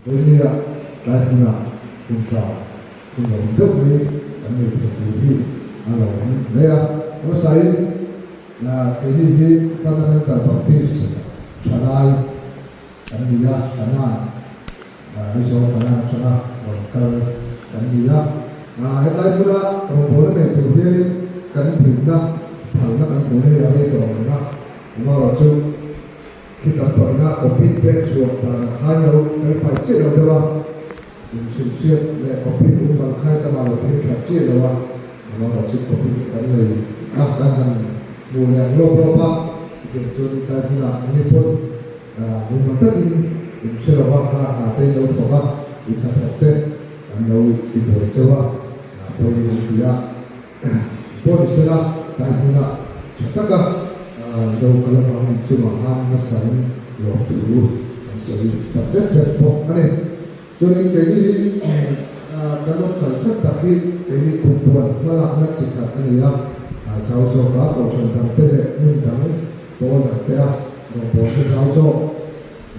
Vawinia tlai hmunah hmun tha hun lo awm deuh mai kan nei thei tur hi a lo awm hle a. Hmasain keini hi Fundamental Baptist thalai kan ni a, Kanan, Aizawl Kanan atanga rawn kal kan ni a. Hetlai hmuna rawngbawlna nei tur hianin kan dinna phalna kan hmuh na hi a rei tawh ang reng a, amaherawhchu, Khi tam pawhina copy pek chhuah dan a khai lo, verify chiah lo deuh a, inchhunchhiat leh copy mumal khai tam ah lo thil that chiah lo a, amaherawh chu copy kan nei a, kan han hmuh leh ang lawp lawp a, chutiang chuan tlai hmunah ni pawn mumal takin inhre lo va, kar hna te in lo thawk a, in hnathawk te an lo ti buai chauh a, pawi an ti a. Pawh ni sela, tlai hmunah tha taka lo kal avangin chungah khan hmasain lawmthu kan sawi tak zet zet bawk a ni. Chuanin keini hi kan rawn kal chhan tak hi keini kumpuan hmalakna chi khat a ni a, zau zawka kohhran dangte leh hmun dang pawl dangte a rawngbawlna zau zawk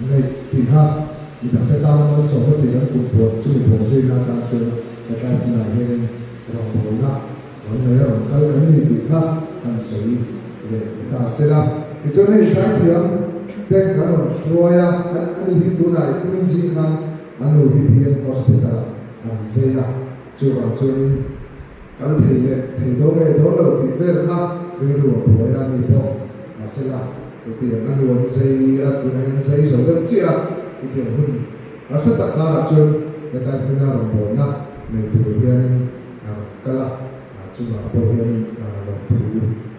neih tih kha midangte tana malsawmna tih kan kumpuan chumi bawhzuina atan chuan hetlai hmunah hianin Rawngbawlna rawn nei a rawn kal kan ni tih kha kan sawi leh ni ta se la. Tichuan hei zaithiam te kan rawn hruai a, ani hi tunah i tumin zing khan a nu hi BM Hospital ah an zai a, chuvang chuanin kal thei leh thei dawn nge dawn lo tih vel kha rilru a buai a ni pawh mahsela hetiang a nu an zai a, tunah hian zai zo deuh chiah a, chutiang hun Harsa tak karah chuan hetlai hmuna rawngbawlna nei tur hianin a rawn kal a, chungah pawh hian lawmthu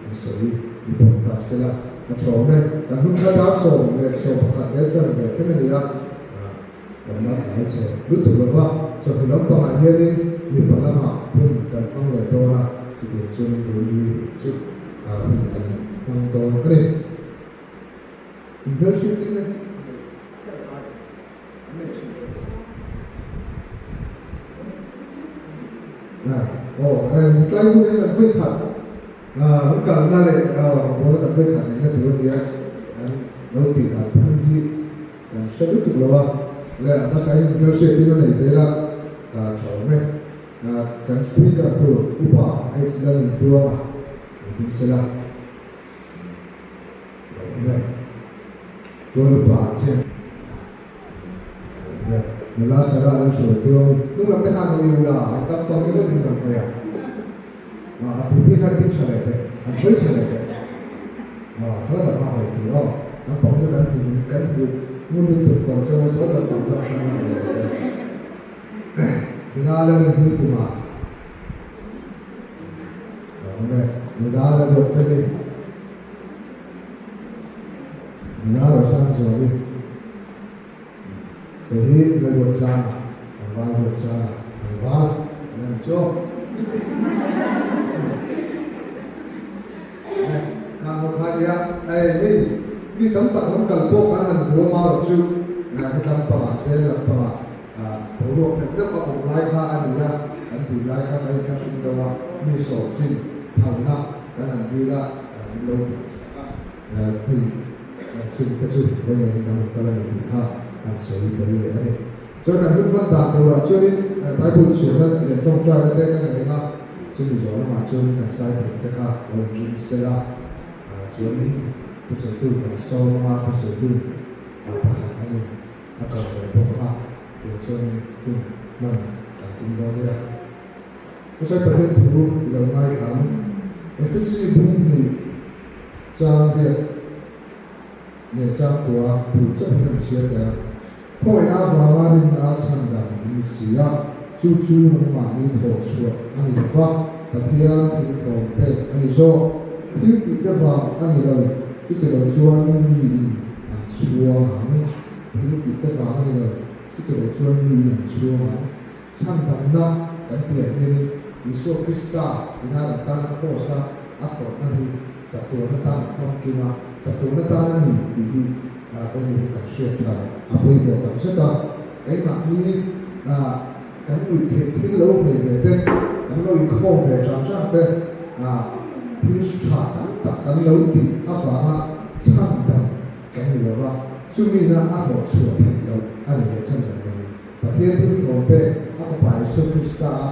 an sawi ni bawk ta se la. A thawm e, kan hun kha dar 11 leh chanve thleng a ni a, kan la tlai chhe lutuk lo va, chawhnu lampangah hianin mipa lamah hun kan hmang leh dawn a, chutiang chuan Vuni chu hun kan hmang dawn a ni. Inhmelhriattirna hi neih kher ngai an nei thin lo. Aw, tlai hun hian kan vawi khat an kalna leh rawngbawlna kan vawi khat neihna tur a nia, an lo tih dan phung hi kan hre lutuk lo a, leh a hmasain inhmelhriattirna nei ve ila tha awm e. Kan speaker tur Upa H Lalnuntuanga engtin sela. Nula Sarah an sawi chuang i hnung lam te khan awi ula an tam tawk ringawt in rawn hawi a, a pulpit kha an tin tha leh teh, an hruai tha leh teh, saw lam a hawi tur aw, naupang chu kan hmu in kan hmu ngun lutuk tawh chuan saw lam pang chuan hrang a hawi lo che. Nula la rin hmui tum a. Nula la ruat fel i. Nula Rosang Zuali, Kei hi la ruat sang a, tlangval ruat sang a, tlangval la ni chu. Khang ho kha nia, hei mi mi tam tak rawn kal pawh kan han duam a rawh chu, hetlam pangah zel lampangah boruak nghet deuh a awm lai kha a ni a, kan tih lai kha kan inthlahrung deuh a, mi sawm chin phalna kan han dil a, min lo sak a, hei chung te chu vawi ngeiin kan rawn kal a ni tih kha kan sawi tel leh a ni. Chuan kan hun hman dan turah chuanin Bible chhiarna leh tawngtaina te kan nei ang a, chumi zawh lamah chuan kan sai theih te kha lo inring sel a, chuanin thusawitu kan sawm ang a, thusawitu pakhat a ni. A kal ve bawk a, tiang chuan hun hman kan tum dawn nia. Husai Pathian thu i lo ngaithla ang. Efesi bung hnih chang riat leh chang kua thu chauh hi kan chhiar teh a. Khawngaihna avanga rinna a chhan dan in ni si a, chu chu nangmahni thawh chhuah a ni lo va, Pathian thil thlawm pek a ni zawk. Thil tih te vang a ni lo, chuti lo chuan miin an chhuang ang. Thil tih te vang a ni lo, chuti lo chuan miin an chhuang ang. Chhandamna kan tihah hianin Isua Krista ina kan tana kraws-a a tawrhna hi chatuan atan a famkim a, chatuan atan a ni tih hi Vawni hi kan hriat thar a pawimawh tak zet a. Keimahni kan nuih theih thil lo hmei ve te, kan lo inkhawm ve chang chang te, thil tha tam tak kan lo tih avanga chhandam kan ni lo va, chumina a hlawhchhuah theih loh a ni leh chhandam na hi. Pathian thil thlawm pek a Fapa Isua Krista a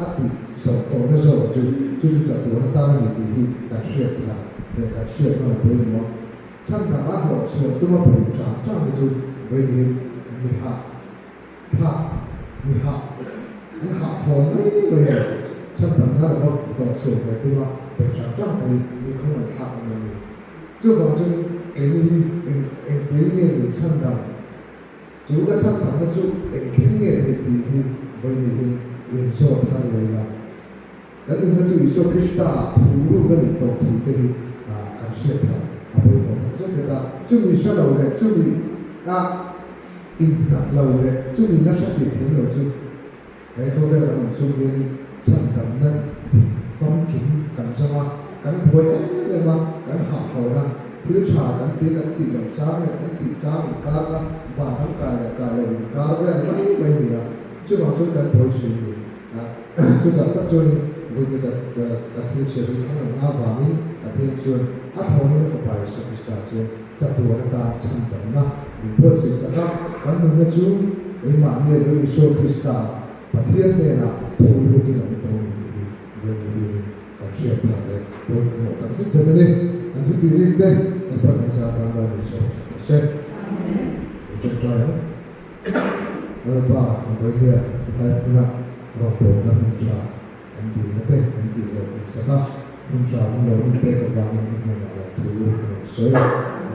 a tih zawh tawhna zawk chu chu chu chatuan atan a ni tih hi kan hriat thar leh kan hriat hman a pawimawh a. Chhan dang a hlawh chhuah tuma phei ṭang ṭang te chu vawiin hi mi hah thlak, mi hah an hah thlawn mai mai a ni. Chhan dang na ringawt hlawh chhuah ve tuma phei ṭang ṭang te hi mi khawngaih thlak an awm a ni. Chuvang chuan keini hi eng engtin nge min chhan dang? Chu ka chhan dangna chu eng thleng nge thei tih hi vawiin hi inzawt thar leh ila. Kan nunna chu Isua Krista ah thu ruk a nih tawh thu te hi kan hriat thar a pawimawh tak zet zet a. Chumi hre lo leh chumi a innghat lo leh chumi la hre fiah thiam lo chu he khawvel kan awm chung hianin chhandamna dik famkim kan zawng a, kan buai em em a, kan hahthlawn a, thil tha kan ti kan tih loh chang leh kan tih chang inkar kha vanram kai leh kai lo inkar vel mai mai a ni a, chuvang chuan kan buai thin a ni. Chutah tak chuanin vawiin ka thil chhiar hi a ngaihna avangin Pathian chuan a thlawnin a Fapa Isua Krista chuan chatuan atan chhandamna min buatsaih chak a, kan nunna chu keimahni a lo Isua Krista Pathian hnenah tho lukin a awm tawh a ni tih hi vawiin hianin kan hriat phak leh pawimawh tak zet zet a ni. Kan thutih rik te kan pan hmasa atan ram Isua hmasa tawh se. Kan ṭawngṭai ang. Lalpa vawinia tlai hmuna rawngbawlna hun tha kan dilna te kan tih loh tih sak a, hun tha hun lo min pek avangin i hnenah lo thu ka rawn sawi a,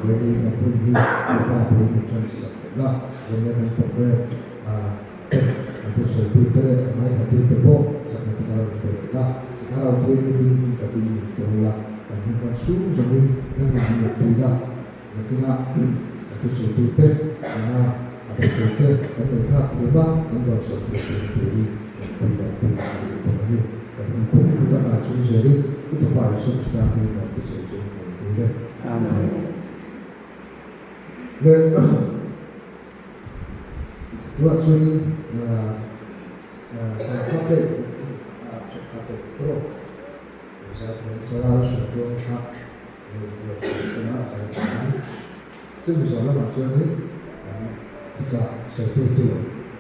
vawiini kan hun hi Lalpa bul min tan sak theih la, vawinia kan program te kan thusawitu te leh kan ngaithla te pawh chakna thar min pe leh la, i thlarau thianghlimin hun takin min pawl la, kan hun hman chhung zawngin nangmah min awmpui la. Nakinah a thusawitute anga a thusawite kan ngaihthlak thiam a, an dawnsawn theih tur turin kan pui lo thung a nih bawk a ni. Kan hun pum put a kah chung zelin i Fapa Isua Krista hming lo thusawi chu kan tir e. Amen. Le tunah chuanin kan update a tawp tawh. Zai thiam Sarah Chumi zawh lamah chuanin kan thuchah sawitu tur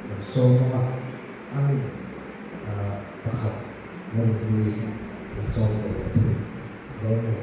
kan sawm ang a, ani pakhat Lalnui la sawm ve leh thung dawn a ni.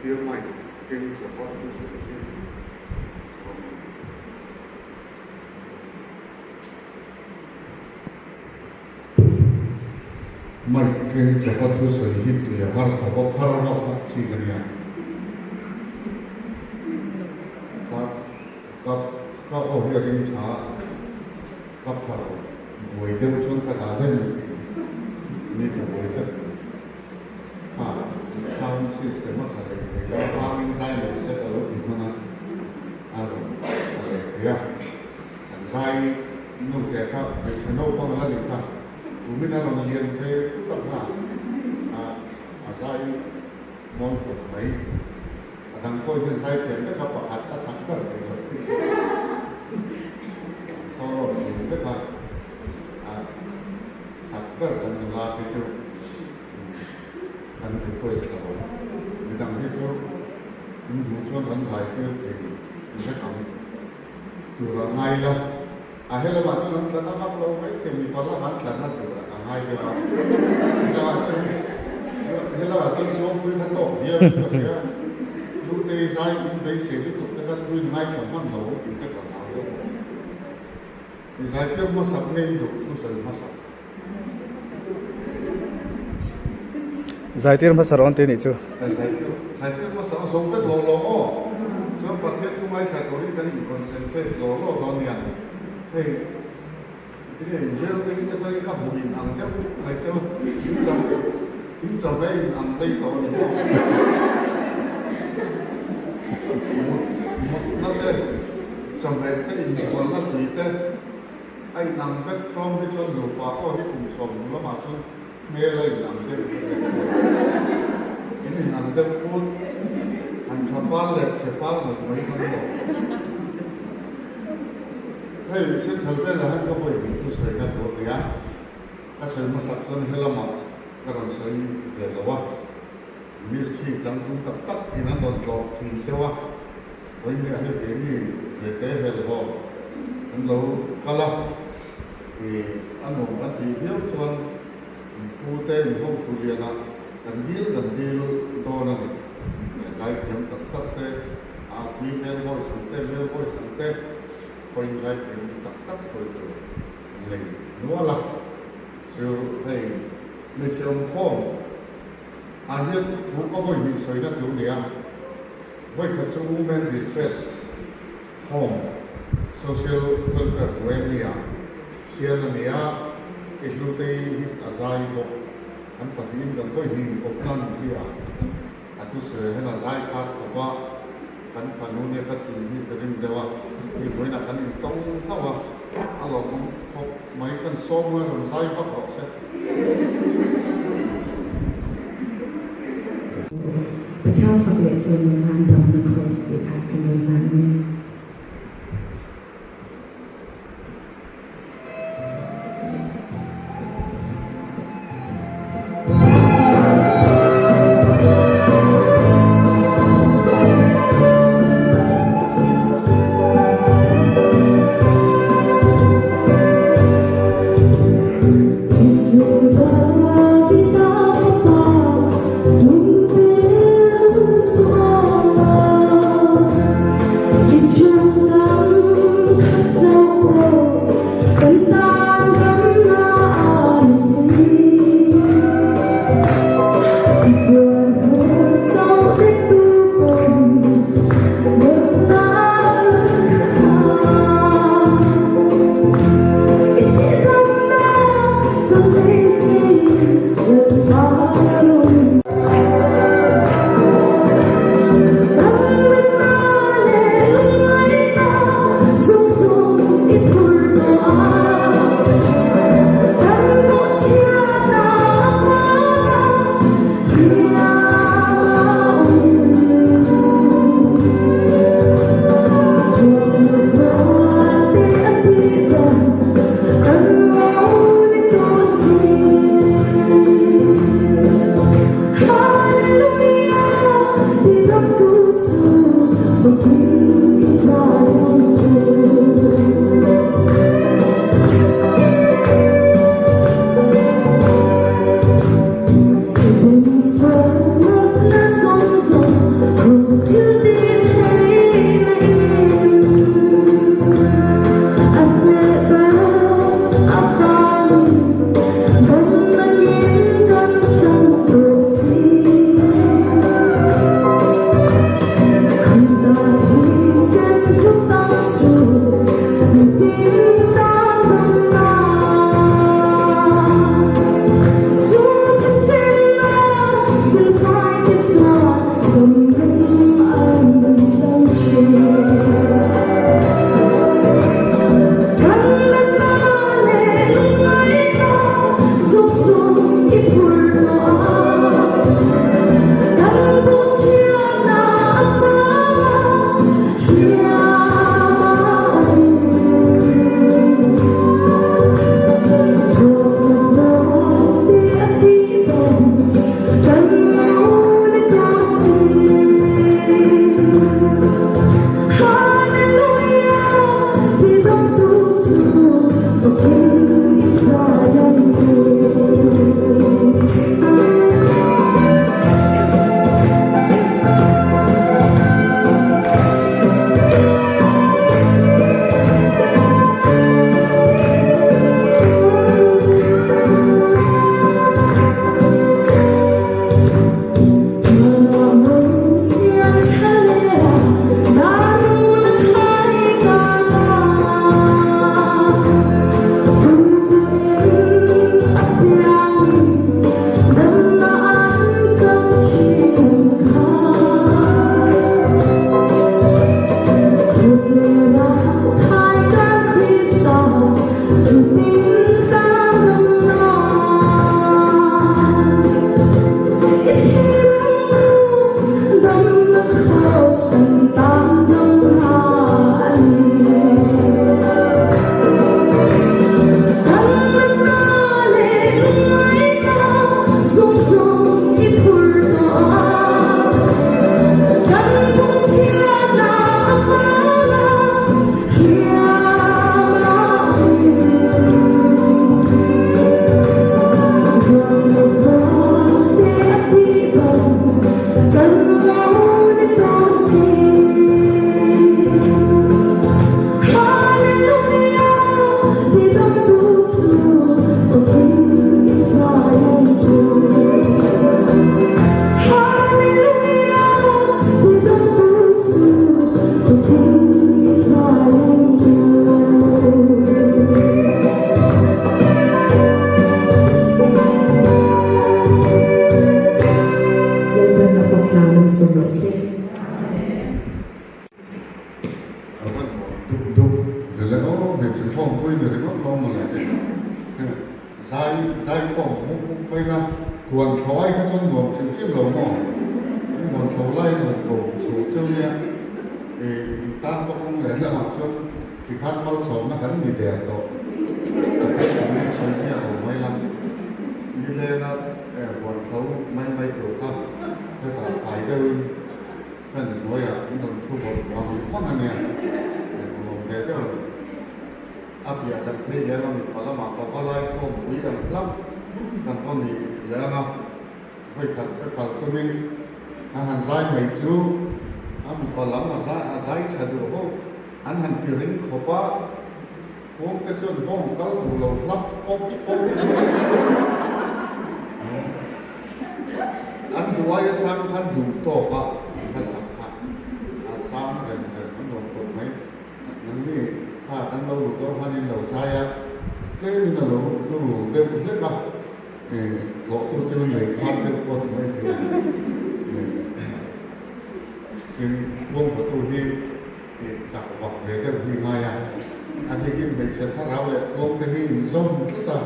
Hetia mic keng chawpa thusawi hi rawn Mic keng chawpa thusawi hi tui a har khawp a, phar vak vak chi ka nia. Ka ka ka aw hi a ring tha a, ka phar buai deuh chuan ka dah hlen thei mi ka buai tlat mai. Kha sound system a tha leh thei lo avangin zai mai se ka lo ti hman a, a rawn tha leh thei a. Kan zai nu te kha hmeichhe naupang a la ni kha, tumin a rawn lian ve thut a kha a zai mawi khawp mai. A dang pawh hian zai thiam vek a, pakhat a chak ber thei lo khi chu an solo thin vek a, a chak ber kan nula te chu kan request lo ang. Midang hi chu in duh chuan kan zai tir thei vek ang tur a ngai la, a he lamah chuan an tla na vak lo mai thei, mipa lamah an tla na tur a ngai deuh a, he lamah chuan he lamah chuan Zuangpui kha tawk viau in ka hria, Lutei zai in beisei lutuk te kha thu in ngaithla hman lo tih te ka hlau deuh bawk. I zai tir hmasak nge in duh thu sawi hmasak? Zai tir hmasa rawn ti nih chu. Zai tir zai tir hmasa a zo vek lo lo aw. Chuan Pathian thu ngaithla turin kan in concentrate lo lo dawn nia. Hei tinge in vel te hi ka tawin ka hmuh in ang deuh mai chu in chaw in chaw ve in ang rei tawh a ni maw. Mut mutna te chawhmeh te inbualna tui te. A inang vek ṭawm hi chuan nupa pawh hi kum 50 lamah chuan hmel a inang deuh vek em em. In inang deuh fut, han ṭha fal leh chhe fal mai mai hman lo. Hei Central Jail ah hian ka vawi hnih thu sawina tur a ni a, ka sawi hmasak chuan helamah ka rawn sawi ve lo a, Ministry changtlung tak tak in an rawn tlawh ṭhin cheu a. Vawinia hi keini ve te helhawm kan lo kal a, ih a nuam kan tih viau chuan in pu te in hotu lianah kan dil kan dil dawn a ni. Zaithiam tak tak te, a female voice ang te, male voice ang te pawhin zaithiam tak tak sawi tur an nei nual a, chu hei hmeichhe awmkhawm ah hian thu ka vawi hnih sawina tur nia. Vawikhat chu Women Distress Home Social Welfare hnuai a nia, thian a nia, i hlutei hi a zai bawk. An pahnihin kan vawihin kawpna an ti a, a thusawi ah hian a zai khat khawp a, kan fanu nia ka thin hi ka rim deuh a, hei vawiinah kan intawng hlauh a, a lawmawm khawp mai, kan sawm a rawn zai vak rawh se. Pathian fak leh chawimawi nan damna kraws tih kha kan rawn hlan a ni. malsawm rawh se. A va nuam dup dup vele aw, hmeichhe khawmpui ni ringawt lo mawle. Zai zai khawm mup mup mai la, huan thlo ai kha chuan nuam hrim hrim lo maw? In huan thlo laiin han ko chho cheu nia, in tan pawh kawng leh lamah chuan tikhan malsawmna kan ni der tawh. Pathian thu in sawi miah lo mai la, nilenga huan thlo mai mai tur kha hetah fai deuhin Fan hnuaiah an rawn thu vawt vang vang a nia, nuam ve deuh a ni. A piah kan phei leh anga mipa lamah ka va lai khawm pui ang hlauh kan va ni leh anga vawikhat ka kal tumin an han zai mai chu a mipa lam a zai a zai tha duh ho an han ti ring khawp a, khuang te chuan bawng kal duh lo hlap pawp pawp mai An duai a sang khan duh tawk a hla sak kha a sang rem rem an rawn kawp mai. Nangni kha kan lo lut dawn khan in lo zai a, tlem in a lo ru deuh hlek a, tlawhtu chu nei khan deuh pawh ni mai thei a ni. Tin, khuangvatu hi chak vak ve deuh hi ngai a, a bikin hmeichhe thlarau leh khuang te hi inzawm tlat a,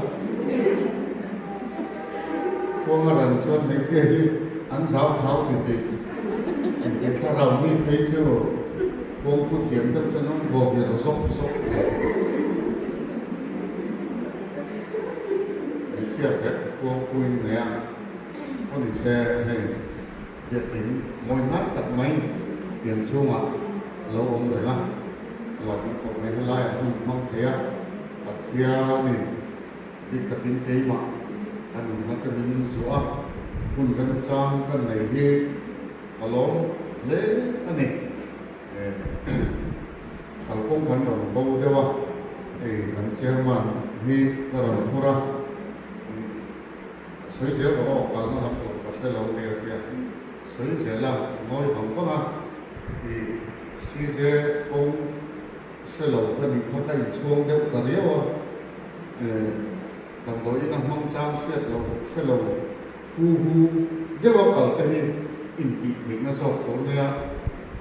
khuang a ran chuan hmeichhia hi an zau thau titih, inti thlarau mi phei chu khuang phu thiam deuh chuan an vaw vir zawk zawk thei. Hmeichhia vek khuang phuin nei a, aw ni se hei. Biakinn mawi hnai tak mai pian chhungah lo awm reng a, lawmna khawp mai helaiah hun hmang thei a, Pathianin bik takin keimah ka nunna te min zuah a, hun remchang ka nei hi ka lawm hle a ni. Kalkawng kan rawn bo deuh a, hei kan chairman hi ka rawn phur a. Sawi zel rawh aw, kalna lam tur ka hre lo nia tia sawi zel a, ngawi vang vang a, i CJ kawng hre lo ka nih kha ka inchhuang deuh ta riau a, damdawiin a hmang chang hriat loh hre lo hu hu deuh a kal te hi intih theihna zawk tur nia,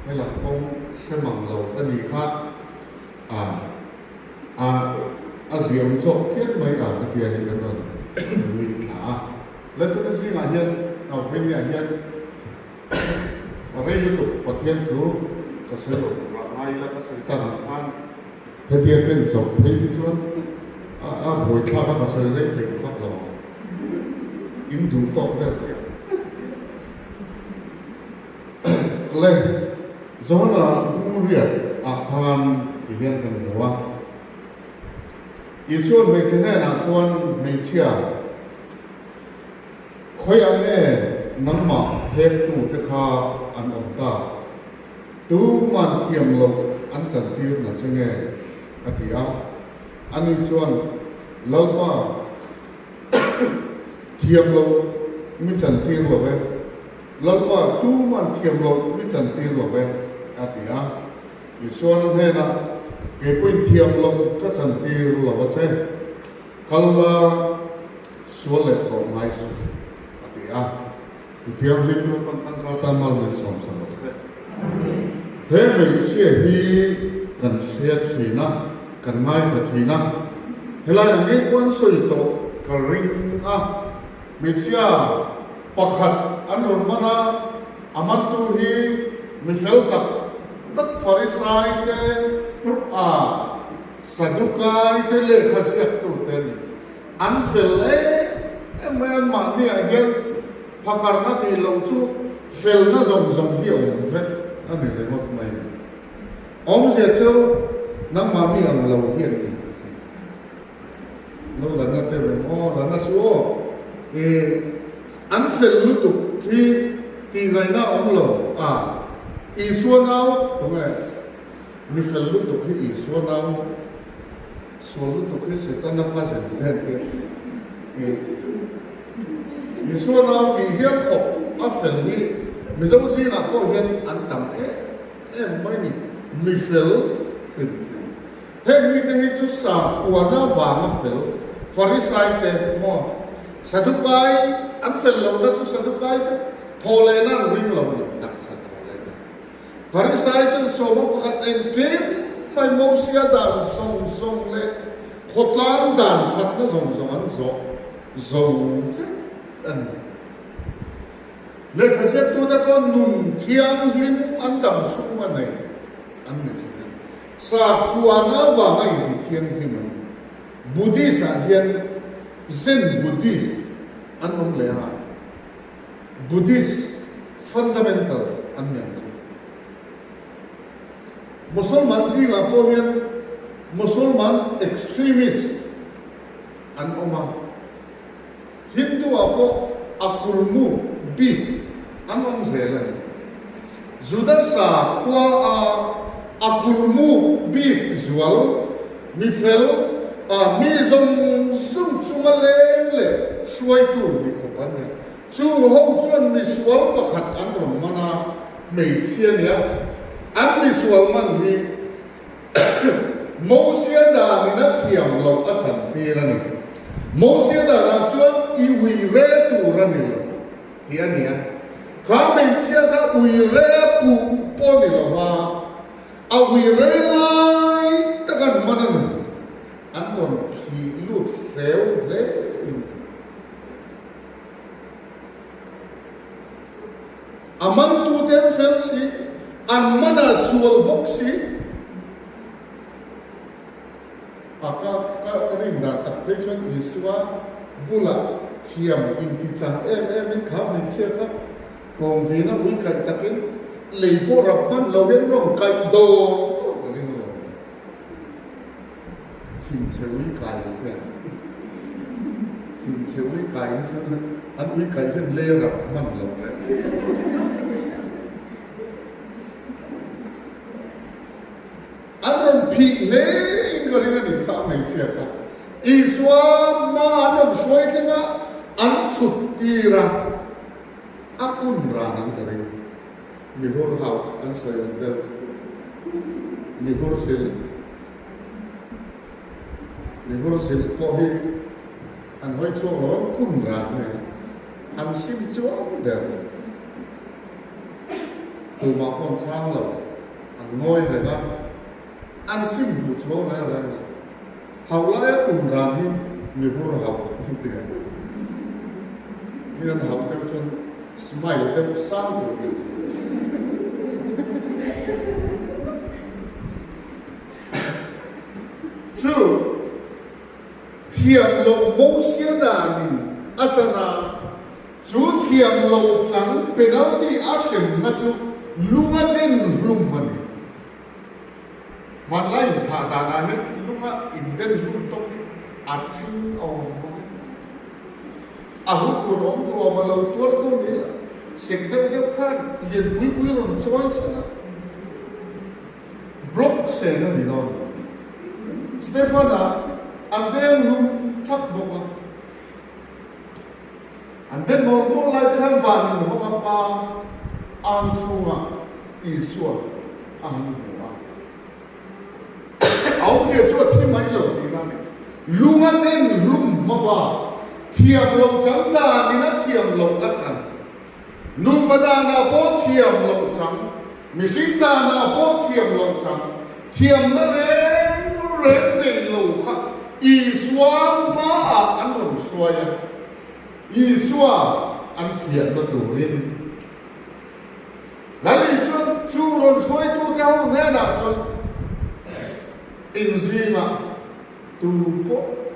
helam kawng hre mang lo ka nih kha a. A a ziam zawk phian mai a ka tia hi kan rawn nui thla a. Laltute zingah hian Australia hian rei lutuk Pathian thu ka sawi loh turah ngai ila ka sawi tak ang khan hetia ken chawp phei hi chuan a a buaithlak a ka sawi rei thei vak lo ang. In duh tawk vel chiah. Le Johana bungriat ah khan ti hian kan hmu a. Isuan hmeichhe hnenah chuan hmeichhia, Khawiah nge nangmah hektu te kha an awm ta? Tuman thiam loh an chantir na che nge? a ti a. Ani chuan, Lalpa, thiam loh mi chantir lo e. Lalpa, tuman thiam loh mi chantir lo ve, a ti a. Isuan a hnenah, Kei pawhin thiam loh ka chantir lo a che, kal la sual leh tawh ngai suh, a ti a. Thianghlim Lalpan kan za tan mal min sawmsa lo ve. He hmeichhia hi kan hria thin a, kan ngaithla thin a, helai ang ngei pawh an sawi tawh ka ring a. Hmeichhia pakhat an rawn man a, a mantu hi mi fel tak tak Farisai te, a Sadukai te lehkha ziaktu te a ni. An fel em em mai a, mahniah hian phakarna tih loh chu felna zawng zawng hi a awm vek a ni ringawt mai. Awmzia chu nangmah mi ang lo hi an ni. Lo la na deuh em aw, la na su aw. I an fel lutuk hi tih ngaihna a awm lo a, Isua nau tunge mi fel lutuk hi Isua nau sual lutuk hi Setana cousin nen te i Isua nau tih hial khawp a fel hi Mizo zingah pawh hian an tam em em mai ni, mi fel hrim hrim. Heng mite hi chu sakhuana vanga fel, Farisai te maw? Sadukai an fel lohna chu Sadukai chu thawhlehna an ring lo a ni taksa. Farisai chuan sawma pakhat engkim mai Mosia dan zawng zawng leh khawtlang dan thatna zawng zawng an zawh zo vek a ni. Lehkha ziaktute pawh nun thianghlim an dam chhung a nei an ni thin a. Sakhuana avanga inti thianghlim an ni. Buddhist ah hian Zen Buddhist an awm leh a, Buddhist fundamental an ni ang chu. Mosolman zingah pawh hian Mosolman extremist an awm a. Hindu-ah pawh a kulmu bik an awm zel a ni. Juda sakhua a a kulmu bik zual mi fel a mi zawng zawng chunga leng leh hruaitu ni khawp an ni. Chung ho chuan misual pakhat an rawn man a, hmeichhia nia an misual man hi Mosia danin a thiam loh a chantir a ni. Mosia danah chuan i ui re tur a ni lo tih a ni a. Kha hmeichhia kha ui re a puh pawh ni lo va, a ui re lai tak an man a ni. An rawn phih lut hreu hle in. A mantute an fel si, an manah sual bawk si. A ka ka rin dan tak phei chuan Isua bulah thiam intichang em em in kha hmeichhia kha kawngvina ui kaih takin lei pawh rap hman lo hian rawn kaih dawr dawr ka ring lo. Thinchhe ui kai lo hian Thinchhe ui kai hi chuan an ui kai hian lei rap hman lo reng. An rawn phih hle in ka ring a ni kha hmeichhia kha. Isua hma an rawn hruai thleng a, an thut tir a, a kun ran an ka ring. Mihur hau an sawi ang deuh. Mihur zilh Mihur zilh pawh hi an hawi chhuak lo ang kun ran mai a, an sim chuang der lo. Tumah pawh an chhang lo, an ngawi reng a, an sim duh chuang reng reng lo. Hau laia kun ran hi mihur hau an ti a, mi an hau deuh chuan smile deuh sang tur nih chu. Chu thiam loh Mosia danin a chan a, chu thiam loh chang penalty a hremna chu lunga den hlum a ni. Hmanlai inthah danah hian lunga inden hlum tawk hi a thing a awm bawk a. A huphur awm duh awm a lo tuar tu ni la, sek deuh deuh khan lian pui pui rawn chawi sela block sen a ni dawn. Stefan-a a deng hlum thak bawk a. An den mawlh mawlh lai te khan van in hawng a pa ang chhungah Isua a han hmu a. A awmzia chu a thi mai lo tihna a ni. Lung a den hlum hma ba, thiam loh chang danin a thiam loh a chan. Nupa danah pawh thiam loh chang, mihring danah pawh thiam loh chang, thiamna reng reng nei lo kha Isua hmaah an rawn hruai a. Isua an fiahna turin Lal Isua chu rawn hruaitute ho hnenah chuan inzingah tu pawh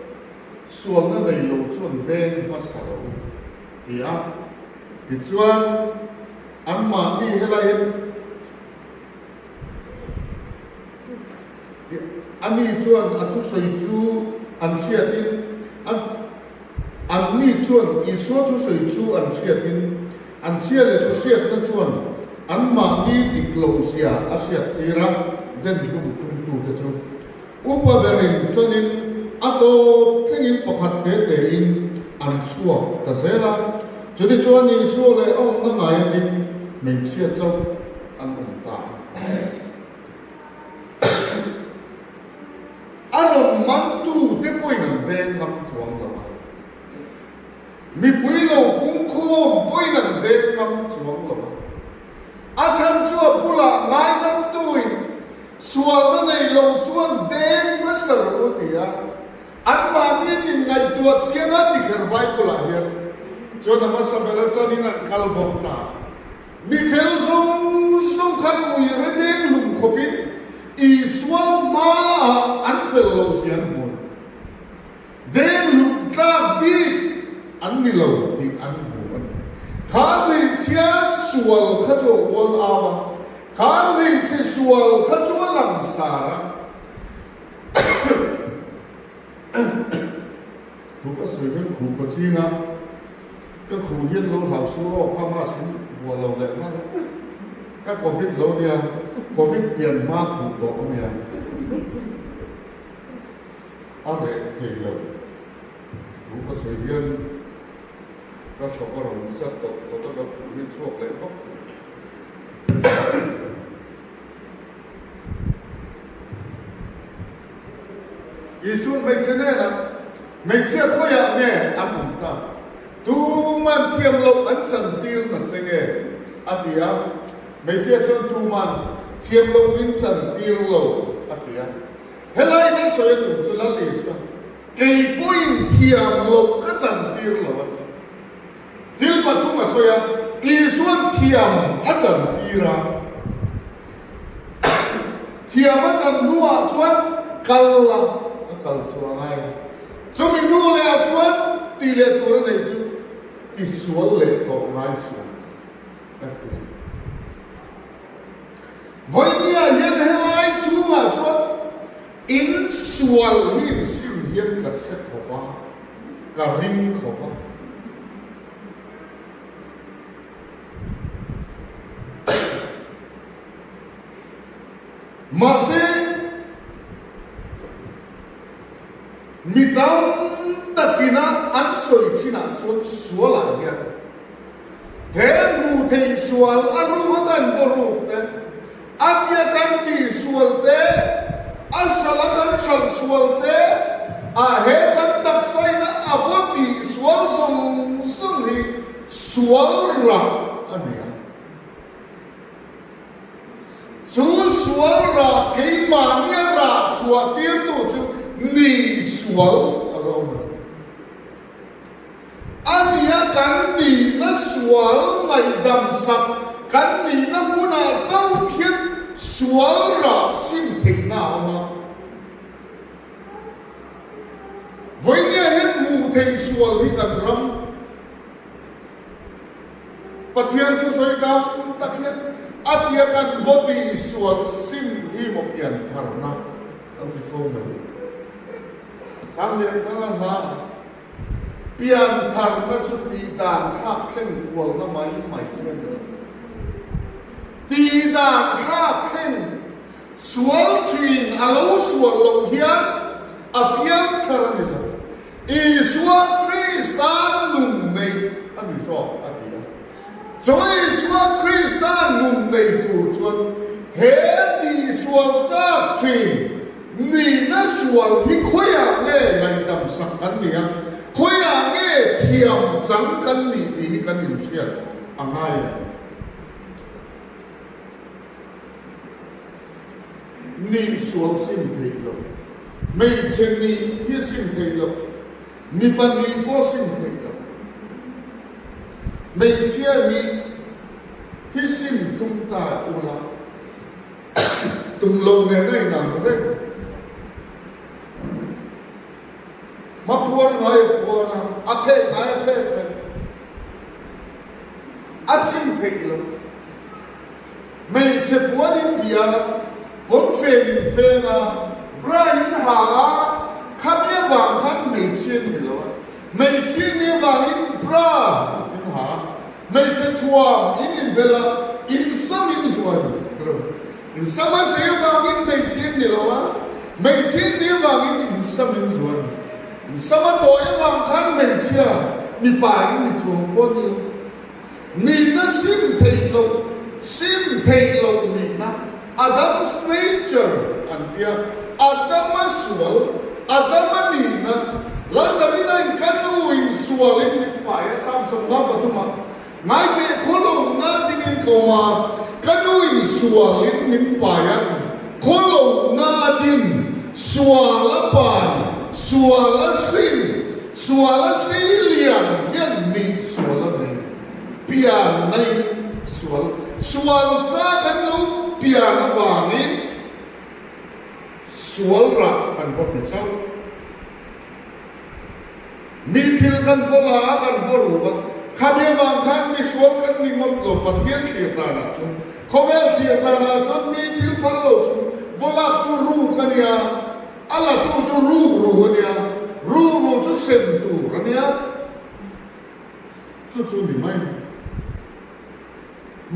sualna nei lo chuan deng hmasa rawh u ti a. Tichuan anmahni helai hian Ani chuan a thusawi chu an hriatin a Anni chuan Isua thusawi chu an hriatin, an chhia leh thu hriatna chuan anmahni dik lohzia a hriattir a, den hlum tumtute chu upa berin ṭanin a tawp thlengin pakhat te tein an chhuak ta zel a. Chutichuan Isua leh a awmna ngai a ding hmeichhia chauh an awm ta a. A rawn mantute pawhin an deng ngam chuang lo a, mipui lo pungkhawm pawhin an deng ngam chuang lo a, a chhan chu a bulah ngai. chiang a ti kher Bible-ah hian chuan a hmasa ber atangin an kal bawk ta. Mi fel zawng zawng khan ui re deng hlum khawpin Isua hmaah an fel lo zia an hmu a ni. Deng hlum tlak bik an ni lo tih an hmu a ni. Kha hmeichhia sual kha chu a ual au a, kha hmeichhe sual kha chu a langsar a. Thu ka sawi hian khuh ka ching a, ka khuh hian lo hlau su rawk a, mask in vuah lo leh nghal a, ka covid lo nia, covid pian hma khuh tawh a nia, a reh thei lo. Thu ka sawi hian ka hrawk a rawn zat tawt tawt a, ka khuh hi chhuak leh vak thei. Isua'n hmeichhe hnenah, Hmeichhia khawiah nge an awm ta? Tuman thiam loh an chantir na che nge? a ti a. Hmeichhia chuan, Tuman thiam loh min chantir lo, a ti a. Helai ka sawi a tum chu Lal Isua, Kei pawhin thiam loh ka chantir lo a ti. Thil pathum a sawi a, Isua'n thiam a chantir a. Thiam a chan hnuah chuan kal la, a kal chu a ngai a. Chumi hnu lehah chuan tih leh tur a neih chu tisual leh tawh ngai sual chu a ti a. Vawinia hian helai chhungah chuan insual hi insim hian ka hre khawp a, ka ring khawp a. Mahse, mi tam takina an sawi thinah chuan sualah hian he hmuh theih sual a ruk a kan vaw ruk te, a tia kan tih sual te, a hralh a kan hralh sual te, a he kan taksaina a vaw tih sual zawng zawng hi Sual rah a ni a. Chu sual rah keimahnia rah chhuah tirtu chu ni sual a lo ni. A nia kan nihna sual ngaihdam sak kan nihna hmunah chauh hian sual rah sim theihna a awm a. Vawinia hian hmuh theih sual hi kan ram Pathian thusawi tam tak hian a tia kan vaw tih sual sim hi maw pian tharna an ti fo mai. Sanglian thanga hla pian tharna chu tih dan thlak thleng kualna mai mai hi a ni lo. Tih dan thlak thleng Sual thin a lo sual loh hian a piang thar a ni lo. Isua Krista nun nei a ni zawk a ti a. Chu Isua Krista nun nei tur chuan he tihsual chak thin nihna sual hi khawiah nge ngaihdam sak kan ni a, khawiah nge thiam chang kan nih tih hi kan inhriat a ngai a ni. Nih sual sim theih loh. Hmeichhe nih hi sim theih loh. Mipa nih pawh sim theih loh. Hmeichhia nih hi sim tum ta ula, tum loh nen a inang reng. Hmapuar ngai a puar a, a phek ngai a phek reng. A sim theih loh. Hmeichhe puan in bia a, pawnfen in feng a, bra in ha a, khami avang khan hmeichhia ni lo a, hmeichhia ni avangin bra in ha a, hmeichhe thuam in inbel a, in sam in zuan ro. In sam a sei avangin hmeichhia ni lo a, hmeichhia ni avangin in sam in zuan. In sam a tawi avang khan hmeichhia mipa in ni chuang pawh ni lo. Nihna sim theih loh, sim theih loh nihna, Adam's nature an ti a, Adama sual, Adama nihna, Lal Davida in ka nu in sual in min pai a, Psalm 73 ah, Ngaiteh khawlohna dingin ka awm a, ka nu in sual in min pai a, khawlohna a din, sual a pai, sual a hrin. Suala seilian hian nih sual a nei. Pian naiin sual, sual sa kan lo pian avangin sual rah kan va pe chauh. Mi thil kan vaw la a, kan vaw ruk a, khami avang khan mi sual kan ni ngawt lo, Pathian thlir danah chuan, khawvel thlir danah chuan mi thil phal lo chu vaw lak chu ruk a nia, a latu chu ruk ru a nia, ruk ru chu sem tur a nia, chu chu ni mai.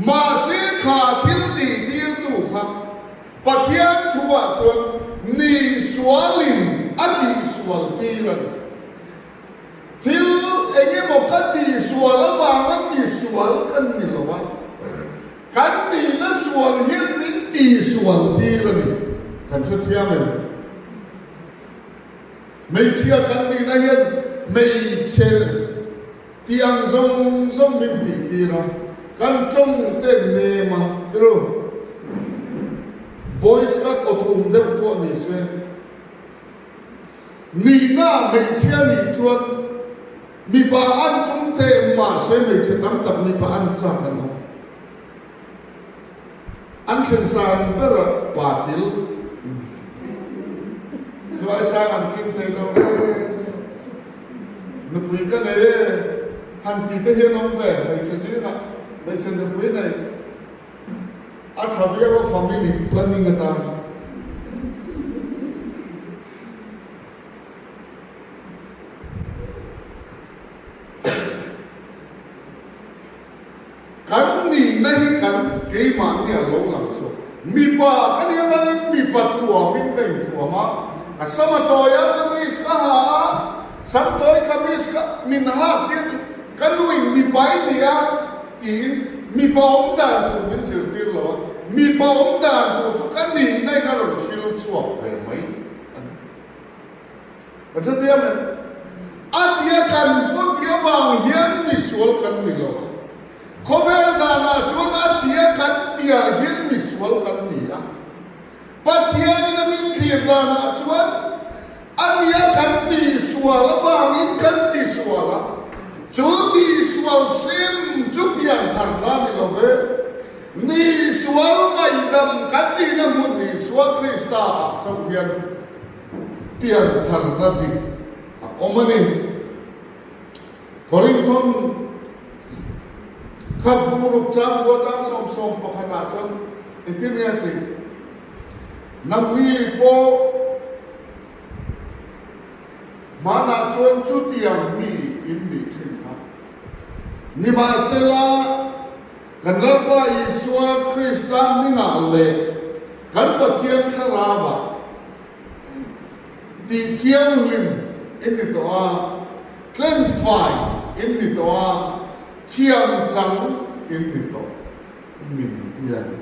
Mahse kha thil tih tirtu kha Pathian thuah chuan ni sualin a tihsual tir a ni. Thil eng emaw ka tihsual avanga misual kan ni lo a, kan nihna sual hian min tihsual tir a ni. Kan hrethiam em? Hmeichhia kan nihna hian hmeichhe Tih ang zawng zawng min tih tir a, kan tawng te nem a, tirhu boys cut aw thum deuh pawh ni se, nihna hmeichhia nih chuan mipa an tum thei mahse hmeichhe tam tak mipa an chak an awm. An thlen san ber a pa til chuai sang an thleng thei lo reng. Nupui ka nei e, han ti te hian awm ve hmeichhe zingah hmeichhe nupui nei a tha viau a family planning atan. Kan nihna hi kan keimahni a lo lang chhuak. Mipa ka nih avangin mipa thuamin ka inthuam a, ka sam a tawi a, kamis ka ha a, sam tawi kamis ka min hak tir chu ka nuin mipa i ni a tiin mipa awm dan tur min zirtir lo a, mipa awm dan tur chu ka nihna in a rawn hril chhuak ve mai a ni. Kan hre thiam em? A tia kan vaw tih avang hian misual kan ni lo a. Khawvel danah chuan a tia kan tihah hian misual kan ni a. Pathianin a min thlir danah chuan a tia kan tihsual avangin kan tisual a. Chu tihsual sim chu piantharna ni lo ve. Nisual ngaihdam kan nihna hmun Isua Krista ah chauh hian piantharna dik a awm a ni. Korinthon khat bungruk chang khua chang 11 ah chuan engtin nge a tih? Nangni pawh hmanah chuan chutiang mi in nih thin kha. Nimahsela, kan Lalpa Isua Krista hmingah leh kan Pathian Thlarauah tih thianghlim in ni tawh a, tlenfai in ni tawh a, thiamchang in ni tawh min ti a ni.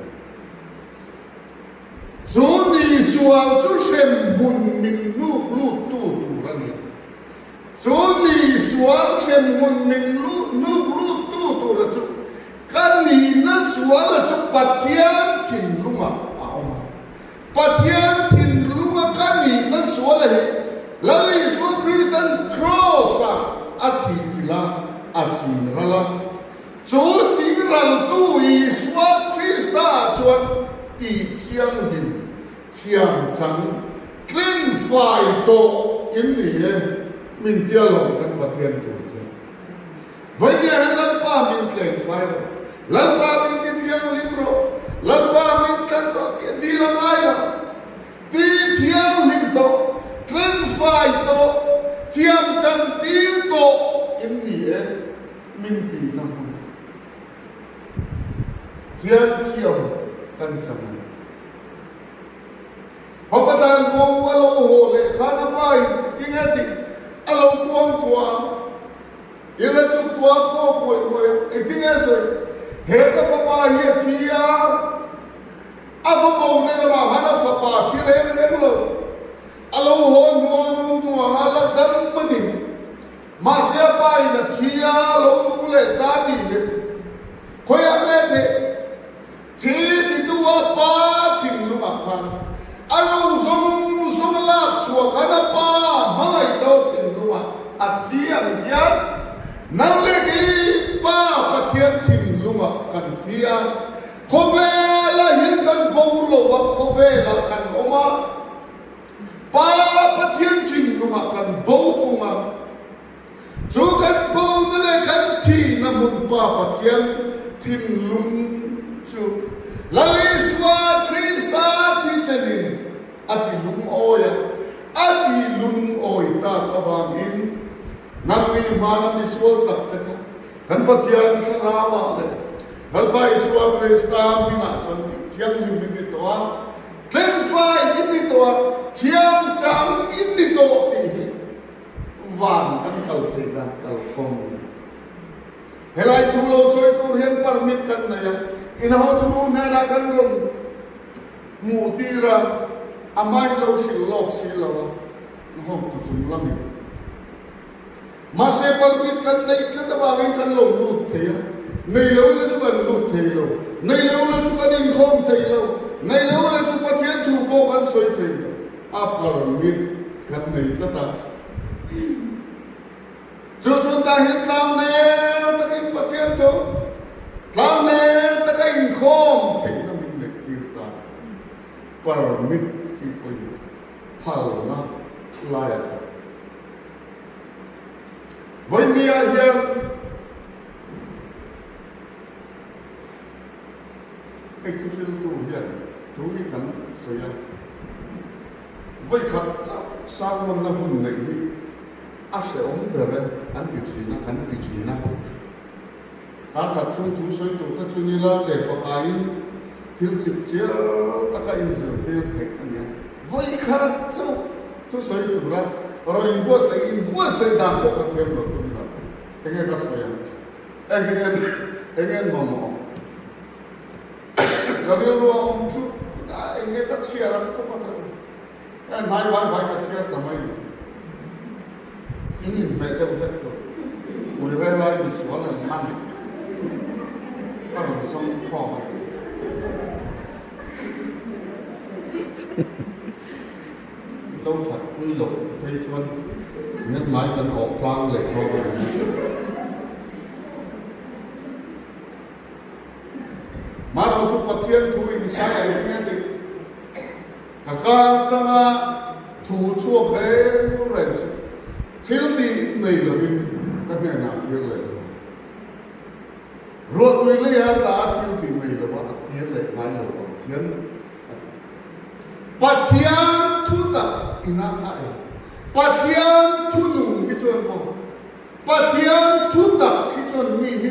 Chu ni sual chu hremhmun min hnuk luttu tur a ni a. Chu ni sual hremhmun min hnuk luttu tura chu ka nihna suala chu Pathian thinlungah a awm a. Pathian thinlunga ka nihna suala hi Lal Isua Kristan Kraws-ah a thihchilh a, a ching ral a. Chu ching raltu Isua Krista-ah chuan tihthianghlim thiam chang tling fai tawh in ni e, min tia lo kan Pathian tur che. Vawikhat hian Lalpa min tleng fai rawh, Lalpa min ti thianghlim rawh, Lalpa min tlan rawh tih a dil a ngai lo. Ti thianghlim tawh, tling fai tawh, thiam chan tir tawh in ni e, min ti na hmun hian thiam kan chang a ni. Fapa dan kawng a lo haw leh khan a pa in tinge tih a lo kuang kuah a. I la chu kua fawk ngawih ngawih a, engtin nge a sawi? He ka fapa hi a thi a, a va bo na lamah khan a fapa a thi reng reng lo. A lo haw hnuang hnuang a la dam a ni. Mahse a pa in a thi a, a lo nung leh ta tih hi khawiah nge theih? Thi titu a pa thinlungah khan a ro zawng zawng a lak chhuah khan a pa hmangaih lo thinlungah a thi. chungah kan thi a, khawvelah hian kan bo lo a, khawvelah kan awm a, Pa Pathian thinlungah kan bo thung a. Chu kan bona leh kan thihna hmun Pa Pathian thinlung chu Lal Isua Krista thisenin a ti lungawi a, a ti lungawi tak avangin nangni hmana misual tak te kha kan Pathian Thlarauah leh Lalpa Isua Krista hmingah chuan tih thianghlim in ni tawh a, tlenfai in ni tawh a, thiamchang in ni tawh tih hi Van kan kal theih dan kalkhawm a ni. Helai thu lo sawi tur hian permit kan nei a, in hotunu hnenah kan rawn hmuh tir a, a mic lo hrilh lawk si lo a, in hotu chung lamin. Mahse permit kan neih tlat avangin kan lo lut thei a, nei lo le chu kan lut thei lo, nei lo le chu kan inkhawm thei lo, nei lo le chu Pathian thu pawh kan sawi thei lo. A permit kan nei tlat a. Chu chu tah hian tlangnel takin Pathian thu tlangnel taka inkhawm theihna min neih tir ta. Permit tih pawimawh phalna lai a khat. Vawinia hian Hei thuhriltu hian thu hi kan sawi a, vawikhat chauh sermon-na hun neih hi a hrehawm ber e an ti thin a, kan ti thin a. Karkhat chhung thu sawi tur te chu nila che pakaiin thil chip chial taka inzirtir theih a nia. Vawikhat chauh thu sawi tura rawn inbuatsaih inbuatsaih dan pawh ka thiam lo tur ila enge ka sawi ang? Eng en eng en mamawh ka rilru a awm thut thut a, eng nge ka chhiar ang pawh ka hre lo. Ka hnai vai vai ka chhiar ta mai ni. In inhmeh deuh hlek tur ui rel lai misual an man ka rawn zawng khawm a ni. In lo that pui loh phei chuan hian mai kan awh tlang leh dawn a ni. Mahro chu Pathian thu insai a ring nge tih ka kar atanga thu chhuak reng reng chu thil tih nei lovin ka hnenah tir leh lo. Ruahtui leiha tla a thil tih nei lova a tir leh ngai lo ang hian a ti. Pathian thu tak ina a ei. Pathian thu nung hi chuan maw? Pathian thu tak hi chuan mi hi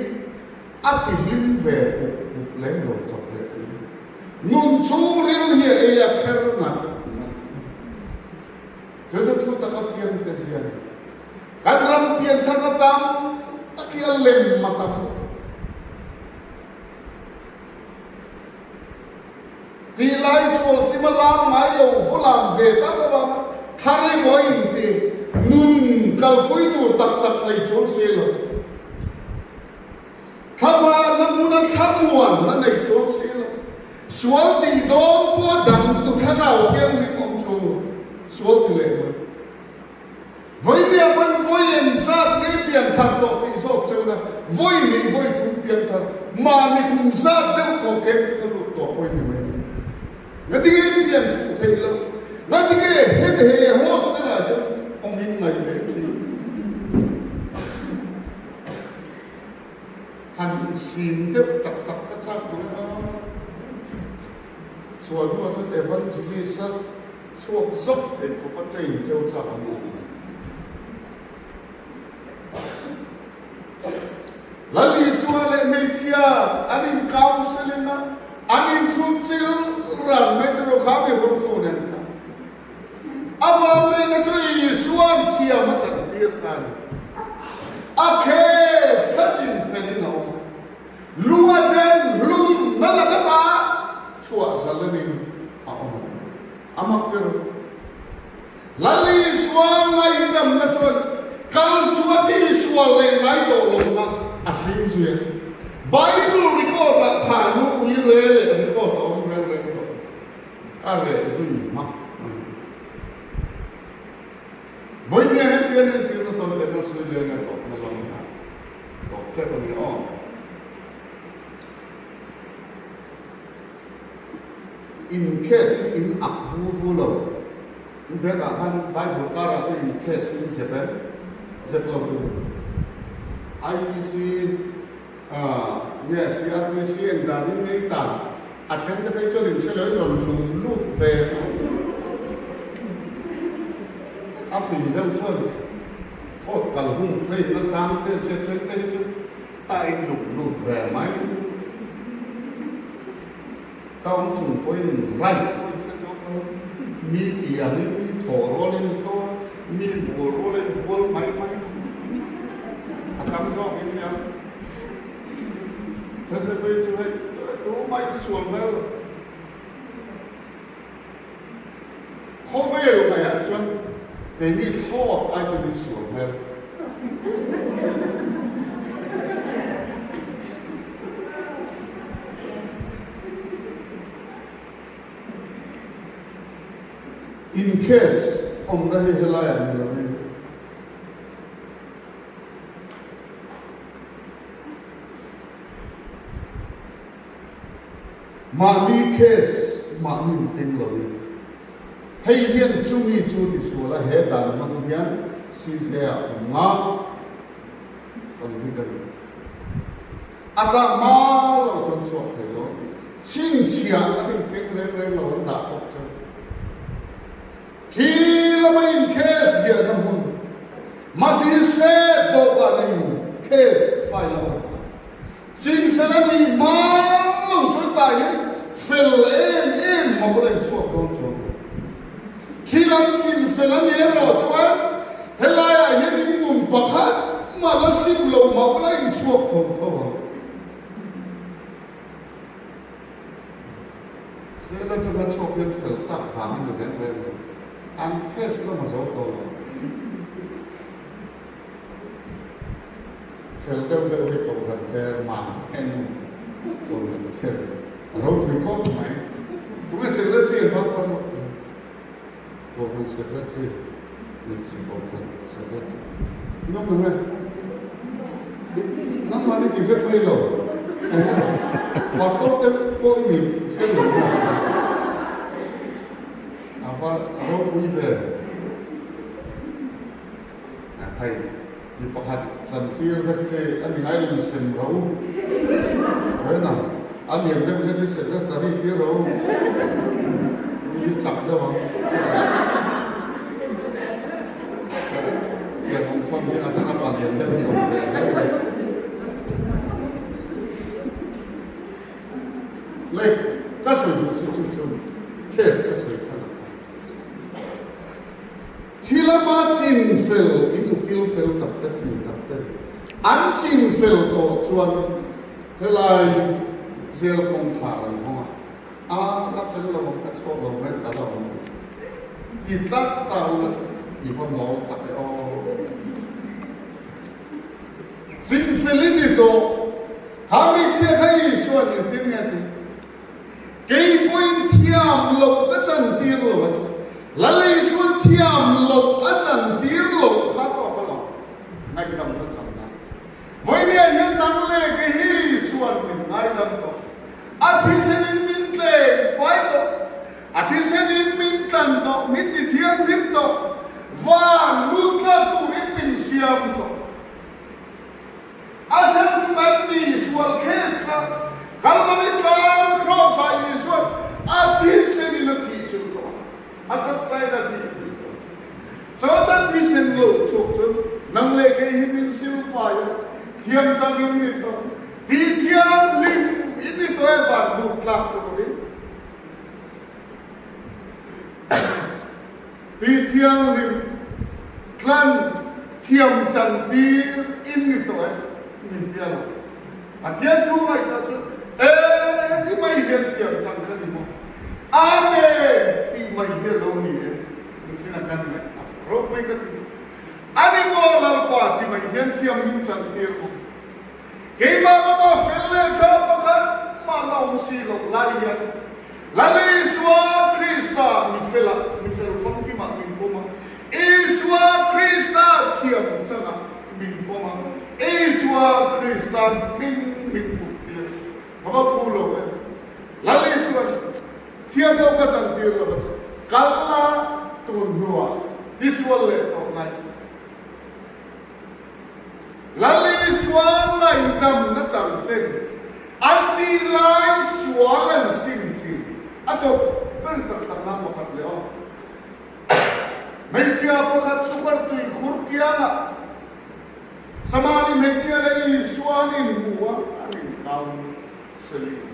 a ti hlim ve pup pup lem lo chawp leh chu. Nun chhungril hi a ei a kher ngat ngat. Chu chu thu taka piang te hian kan ram piantharna tam tak hi a lem a tam. Tih lai sual sim a lam ngai lo vaw lam ve tak avanga thar emaw a inti nun kalpui tur tak tak nei chuang si lo. Thlamuanna hmuna thlamuanna nei chuang si lo. Sual tih dawn pawh a dang tu thlarau thianghlim awm chuang lo. Sual ti leh mai. Vawinia pawn vawi engzat nge pianthar tawh tih zawk cheu la, vawi hnih vawi thum pianthar, mahni kum zat deuh tawh keng ka lut tawh pawhin ni mai mai. Ngatinge in pian fuh theih loh? Ngatinge heti he hostel ah hian awm in ngaih leh thin? Han insim deuh tak tak ka chak mai a, chhuah hnuah chuan evangelist a Chhuak zawk thei khawp a train cheu chak a ni. Lal Isua leh hmeichhia an in counselling a, an in chhut chil ran mai te rawh kha mi hawrtu nen khan. A vanneihna chu Isua'n thiam a chantir kha a ni. A case kha chinfel in a awm a. Lunga den hlum na laka ta chhuah zalenin a awm a, a mak ber. Lal Isua ngaihdamna chuan kal chu a tihsual leh ngai tawh lohna a hring zui a. Bible record-ah kha nupui re leh record a awm reng reng tawh. A reh zui hmak mai. Vawinia hetiang entirna tawi te khan sawi leng a tawpna lam a tawp tep a ni aw. In case hi in ak vu vu lo. In bag ah khan Bible karah te in case in zep em? Zep lo tur. IPC nge CRPC eng dan in ngei tan a then te phei chuan in hre lo in rawn lung lut ve mai. A fing deuh chuan court kal hung claim na chang te an hriat then te hi chu a in lung lut ve mai. Ka awm chung pawhin right pawh in hre chuang lo. Mi ti angin mi thaw rualin tho a, mi bual rualin bual mai mai a tam zawk in nia. Chante phei chu hei tumah in sual hmel lo. Khawvel ngaihah chuan keini thlawt ai chuan in sual hmel. In case awmna hi helaiah ni lovin. Mahni case mahni inting lovin hei hian chumi chu tisual a he dan hmang hian CJ ah kum nga convict a ni. A tlak hma lo chuan chhuak thei lo an ti. Chhinchhiah an inkeng reng reng lo an dah tawp chuan khi lama in case ziahna hmun Magistrate dawhkan in case file a awm kha. Chinfel a nih hma lo chuan tah hian fel em em mah bula inchhuak dawn chuan lo. Khi lam chinfel a nih erawh chuan helaiah hian in nun pakhat mah la sim lo mah bula inchhuak tho tho ang. Jail atanga chhuak hian fel tak vangin ni reng reng lo. An case lam a zo tawh lo. Fel deuh deuh hi Kohhran Chairman then Kohhran Chair a ropui khawp mai. Tunge Secretary hman hman lo te? Kohhran Secretary Hmeichhe Kohhran Secretary Nang nang e? Nangmah ni ti vek mai lo. Pastor te pawh i ni hian lo maw? A va ropui ve. Hei, mi pakhat chantir vek che a ni ngai lo in sem ro. Rena, a lian deuh hian i secretary tir ro. Mi hi chak deuh ang. Tiang awm chhawn hi a thana pa lian deuh hi awm ve zel mai. Lei, ka sawi duh chu chu chu case ka sawi than ang. Khi lama chin fel in ukil fel tak te fing tak te an chin fel tawh chuan helai jail kawngkhar an hawng a, a la fel lo ang ka chhuak lo mai ka la awm ti tlat ta ula chu i va mawl tak e aw. Chin fel i ni tawh, kha hmeichhia kha Isua'n engtin nge a tih? Kei pawhin thiam loh ka chantir lo a che. Lal Isua'n thiam loh a chantir loh kha tawk a lo ngaihdam ka chang na. Vawinia hian nang leh kei hi Isua'n min ngaidam tawh. A thisenin min tleng fai tawh. A thisenin min tlan tawh, min ti thianghlim tawh. Van lut tlat turin min siam tawh. A chhan chu kan ni sual case kha Kalvari tlang Kraws ah Isua'n a thisen in a thih chilh tawh a, a taksa in a thih chilh tawh a. Chuan a thisen lo chhuak chuan nang leh kei hi min silfai a, thiam chang in ni tawh, ti thianghlim in ni tawh e van lut tlak turin. Ti thianghlim tlan thiam chan tir in ni tawh e, min tia lo. Pathian thu ngaihtuah chu e ti mai hian thiam chan kha ni maw? Amen tih mai hi a lo ni e, nichin a kan ngaihthlak ropui ka ti. A ni maw Lalpa ti mai hian thiam min chan tir maw? Keimah lama fel leh tha pakhat mah la awm si loh lai hian Lal Isua Krista mi felah, mi fel famkimah min pawm a, Isua Krista thiam changah min pawm a, Isua Krista hming min put tir. Ka va phu lo e. Lal Isua'n. Thiam lo ka chantir lo a che. Kal la tun hnuah tisual leh tawh ngai suh. Lal Isua ngaihdamna chang ten an tih lai sual an sim thin. A tawp ber tak tak nan pakhat leh aw. Hmeichhia pakhat super tuikhur kiangah Samari hmeichhia leh Isua an inhmu a, an incounselling.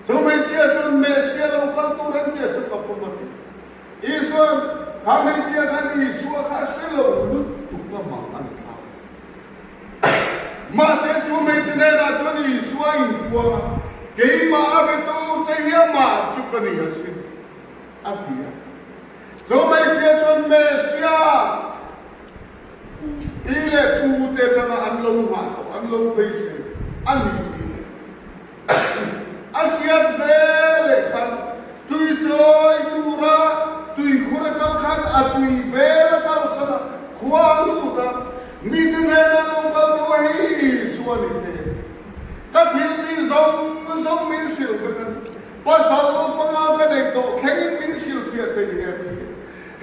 Chu hmeichhia chuan Messia lo kal tur an tia chu ka pawm a ti. Isua'n kha hmeichhia khan Isua kha a hre lo lutuk a mang a ni thlak. Mahse chu hmeichhe hnenah chuan Isua a inpuang a, Keimah a betu che hi amah chu ka ni asin, a ti a. Chu hmeichhia chuan Messia pi leh pute atanga an lo nghah tawh, an lo beisei a ni tih leh A hriat ve leh khan tui chawi tura tuikhur a kal khan a tui vel a kalsan a, khua a lut a, mite hnena lo kal deuh a hei Isua ni thei a. Ka thil tih zawng zawng min hrilh vek a ni. Pasal panga ka nei tawh thlengin min hrilhfiah thei he mi hi.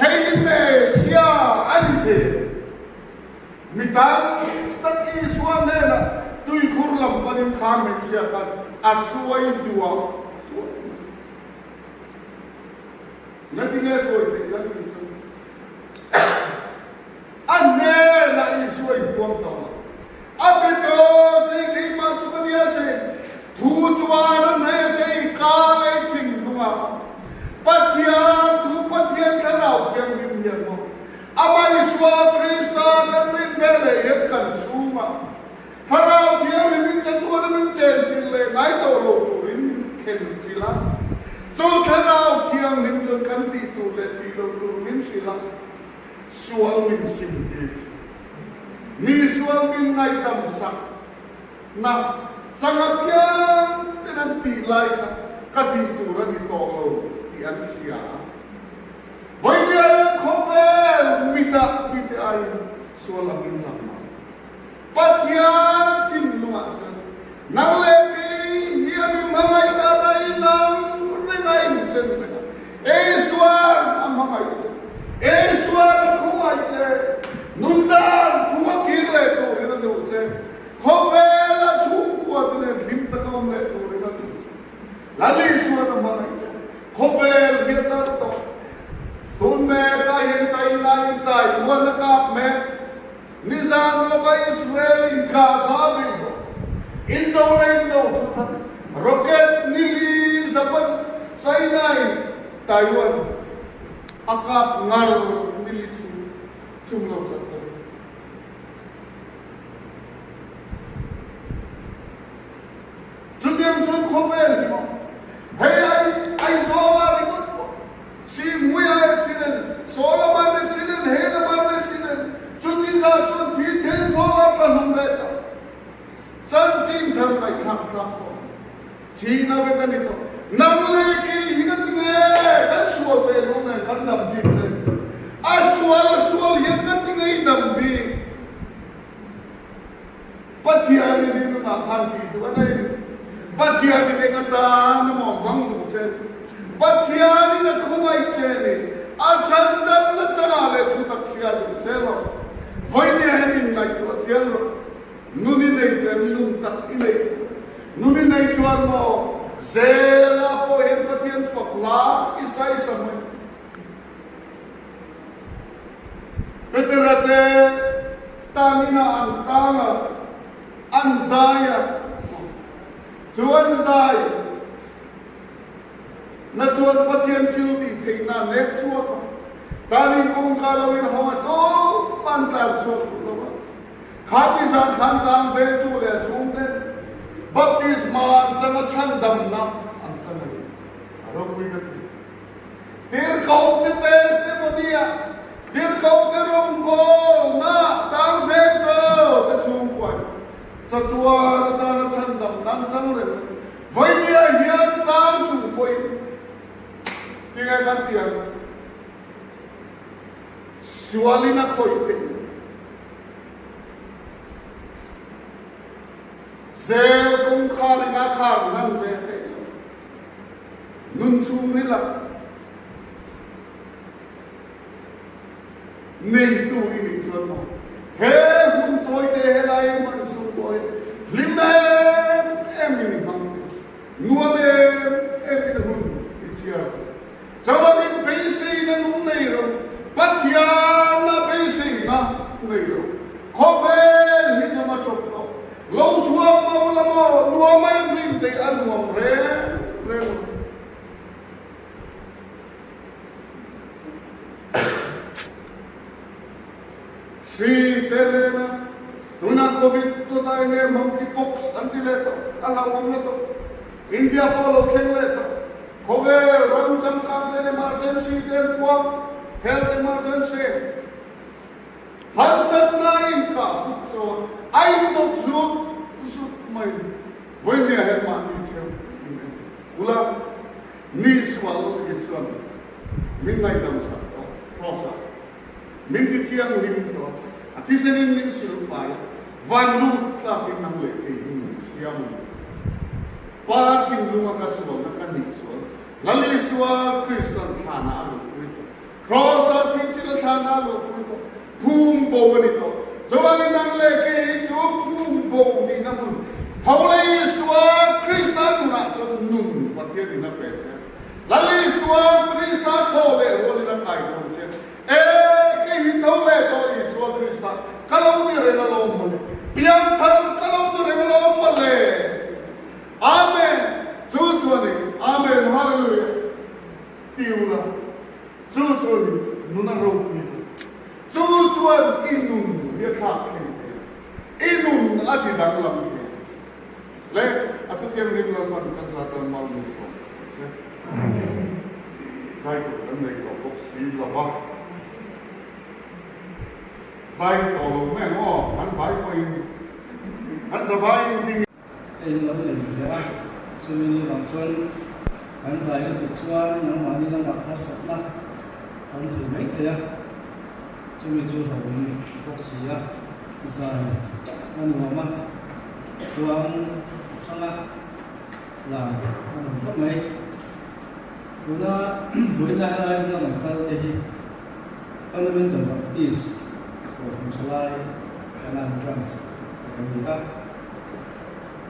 Hei hi Messia a ni thei a ni. Mi tam tak Isua hnenah tuikhur lam panin kha hmeichhia khan a hruai duah duah mai. Ngatinge hruai theih kan tih chu a hnenah Isua inpuang tawh lo. A be tawh che keimah chu ka nia se, thu chuan a hnaih a che i ka lei thinlungah Pathian thu Pathian Thlarau Thianghlim hian maw Amah Isua Krista kan rin ve leh hian kan chhungah Thlarau Thianghlim in chatuan a min chenchilh leh ngai tawh lo turin min thlen chilh a. Chu Thlarau Thianghlim chuan kan tih tur leh tih loh tur min hrilh a, sual min sim tir thin. Mi sual min ngaihdam sak na chang apiang ten an tih lai kha ka tih tur a ni tawh lo tih an hria a. Vawiin khawvel mitah mite aiin sual angin lang mah. Pathian thinlungah chuan nang leh kei hi a mi hmangaih dan a inang reng a inchen reng a. Isuan a hmangaih che. Isuan a khawngaih che. Nun dan phung a kir leh turin a duh che. Khawvela chhungkua te nen hlim taka awm leh turin a duh che. Lal Isuan a hmangaih che. Khawvel hi a tar tawh. Tun mekah hian China in Taiwan a kap mek. Nizan lawka Israel in Gaza bei bawk. Indo leh indo thu thar rocket nili Japan China in Taiwan a kap ngar nili chhung chung lo chat ta rih. Chutiang chuan khawvel hi maw hei ai Aizawla ringawt pawh Sihmuia accident, saw lama an accident, he lama an accident, chuti zah chuan thi Thenzawl a tla hlum leh ta. Chanchin thar ngaihthlak tlak pawh thihna vek a ni tawh. Nang leh kei hi ka ti nge kan sual teh lung nen kan dam bik le. A sual a sual hian ka ti ngei dam bik. Pathianin i nunah khan tih duh a nei ni. Pathianin eng atan emaw a hmang duh che ni. Pathianin a khawngaih che ni. A chhandamna changah leh thutak hria duh che rawh. Vawinia hian inngaihtuah chiang rawh. Nun i nei teh em? Nun tak i nei teh em? Nun i nei chuan maw zela pawh hian Pathian fak la i saisa mai. Petera te tan inah an tang a, an zai a, chu an zai na chuan Pathian thil tih theihna a nek chhuak a, tan in kawngka lo in hawng a tum an tlan chhuak duh lo a. Kha nizan khan tang vengtu leh a chhungte baptisma an chang a, chhandamna an chang a ni. A ropui ka ti. Tirhkohte testimony-ah Tirhkohte rawngbawlna tang vek lo te chhungkuain chatuan atana chhandam nan chang reng mai. Vawinia hian tang chung pawhin tinge kan ti ang? Sualin a khawih theih lo. Zel kawngkharin a khar hnan ve theih lo. Nun chhungril ah neitu i nih chuan maw he hun tawi te helai hman chhung pawh hi hlim em em in i hmang thei, nuam em em in hun i chhiar thei. Chuanin beiseina nung nei ro, Pathianna beiseina nei ro, khawvel hi zawng a chawp lo, lo chhuak mau la maw, nuam a inrin tei a nuam reng reng lo. Hri te lena tunah Covid tawta enge monkey pox an ti leh tawh, a hlauhawm na tawh. India pawh lo thleng leh tawh. Khawvel ram changkang ten emergency te an puang, health emergency. Harsatna inkah buk chuan a indawt zut zut mai. Vawinia hian mahni theuh in en ula, ni sual Isuan min ngaihdam sak tawh, Kraws ah min ti thianghlim tawh, a thisenin min silfai a, van lut tlakin nang leh kei hi min siam a ni. Pa thinlunga ka sualna ka nih sual, Lal Isua Krista'n thlana a luhpui tawh. Kraws-ah thihchilh a thlana a luhpui tawh. Phum bo a ni tawh. Chuvangin nang leh kei hi chu phum bo nihna hmun tho leh Isua Krista nunah chuan nun Pathianin a pe che. Lal Isua Krista tho leh rualin a kai tho che. E, kei hi tho leh tawh Isua Krista ka lo ni reng alawm mawle. Piangthar ka lo ni reng alawm mawle. Amen! Chu chuan i Amen Hallelujah ti ula, chu chuan i nun a ropui lo. Chu chuan i nun hi a thlak thleng thei a, i nun a ti danglam thei a. Le, a thuthianghlim Lalpan kan Satan mal min sawm rawh se. Zai tur kan nei tawh bawk si lo va. Zai tawh lo mai ang aw, kan vai pawhin, kan zavaiin ding. Eng lo nei ve a, chumi ni vang chuan kan tlai lutuk chuan nangmahni lamah harsatna a awm thei mai thei a, chumi chu hlauhawm bawk si a, zai a nuam a, kuang hranga lam a nuam khawp mai. Tuna buaina helai hmun a rawn kal te hi Fundamental Baptist Kohhran Thalai Kanan Branch te kan ni a.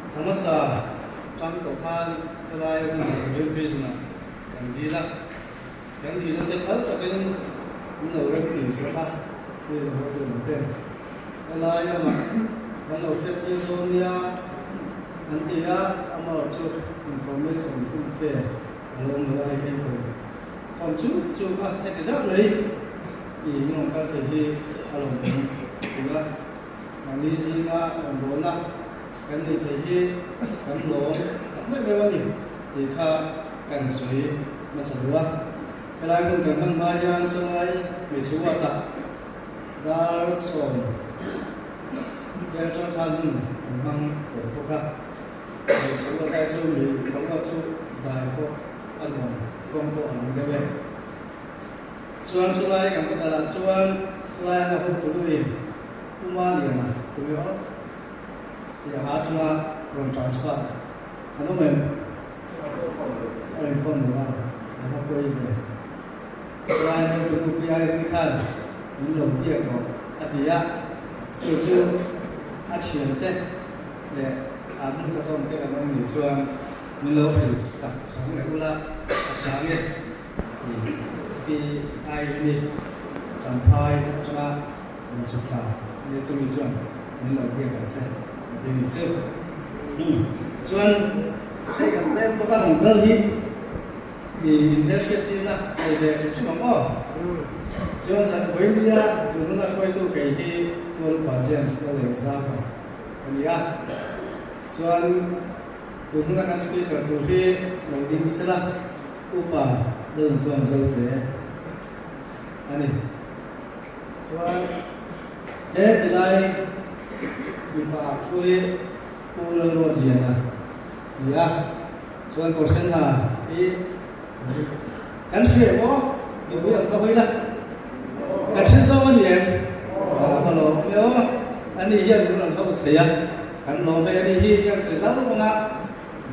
Thla hmasa tang tawh khan helai hmun Rev Vision-ah kan dil a, kan dilna te phal takin min lo rem tih sak a, hei zawng ho chu an ten. Helai lamah kan lo hriattir dawn nia an ti a, amaherawhchu information fumfe a lo awm lo a, hei kha in ko. Khawm chu chu a heti zat mai i rawn kal thei hi a lawm awm ti a, mahni zinga rawngbawlna kan nei thei hi kan lawm tak meuh meuh a ni tih kha kan sawi hmasa duh a. Helai hmun kan hman hma hian Sawlai hmeichhe uatah dar 10 vel atang khan hun kan hmang tawh bawk a, hmeichhe uatlai chu mi ka uat chu zai pawh a nuam kawng pawh a lang deuh e. Chuan Salai kan va kal ah chuan Salai a ho tu in Puma Liana kum e aw Siaha atanga rawn transfer an awm em? A rawn khawm lo a, a va pawi ve. Salai ho tu nu Pi Irene khan min lo biak rawh a ti a, chu chu a thiante leh a hmun ka tawm te kan awm nih chuan Min lo hrilh sak chhawng leh ula a tha nge tih pi ai ni Champhai atanga rawn chhuk thla ania chumi chuan min lo biak ang se a ti ni chu. Umm chuan hei kan tlem bawk a rawn kal hi i inhmelhriat tirna nei ve hrim hrim ang aw. Chuan Vawinia tun huna hruaitu kei hi Tualupa James Lalengzava ka ni a chuan Tun huna kan speaker tur hi lo ding sela upa Lalntuang zo hle a ni. Chuan he tilai mipa ah thu hi Pu Lalruatliana ni a, chuan Kawrsenha hi kan hria em aw? Mipui ang kha hawi la, kan hre zawk a ni em? A va lawm hle aw, ani hian min rawn ho thei a. Kan lawm ve a nih hi kan sawi zau vang a,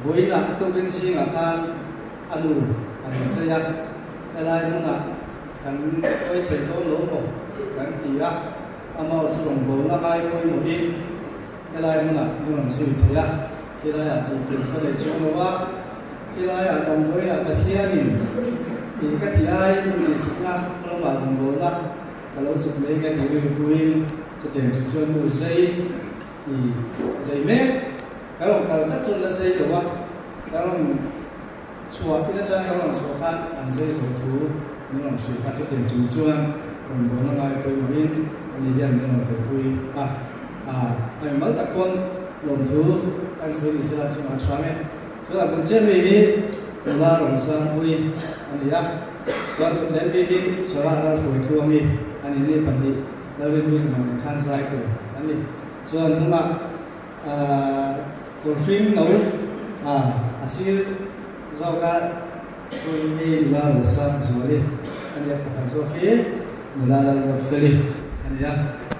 vawiinah tukin zingah khan A nu an zai a, helai hmunah kan kawi thei dawn lo maw kan ti a, a mau chu rawn bawlna ngai pawimawhin helai hmunah min rawn zui thei a, khilaiah tih tur ka nei chuang lo a, khilaiah damdawiinah Pathianin tih ka ti ai min tihsakna khaw lamah rawngbawlna ka lo chuk mai ka tih rilruin chutiang chung chuan nu zai i zai mek ka rawn kal tak chuan la zai lo a, ka rawn chhuah in atanga ka rawn chhuah khan an zai zo thu min rawn hrilh a, chutiang chung chuan rawn bawlna ngai pawimawhin ani hian min rawn telpui a, a mimal tak pawn lawmthu kan sawi ni sela chungah a tha ang e. Chuan a bul chiah mi hi nula rawn sangpui a ni a, chuan kawtlem mi hi Sarah Lalhruai Tluangi a ni, ni pahnih Lalrinpuii Hlumang nen khan zai tur an ni. Chuan hnungah kawr hring no a sir zawka thu hi nula rawn sang zuali a ni a, pakhat zawk hi nula Lalruatfeli a ni a.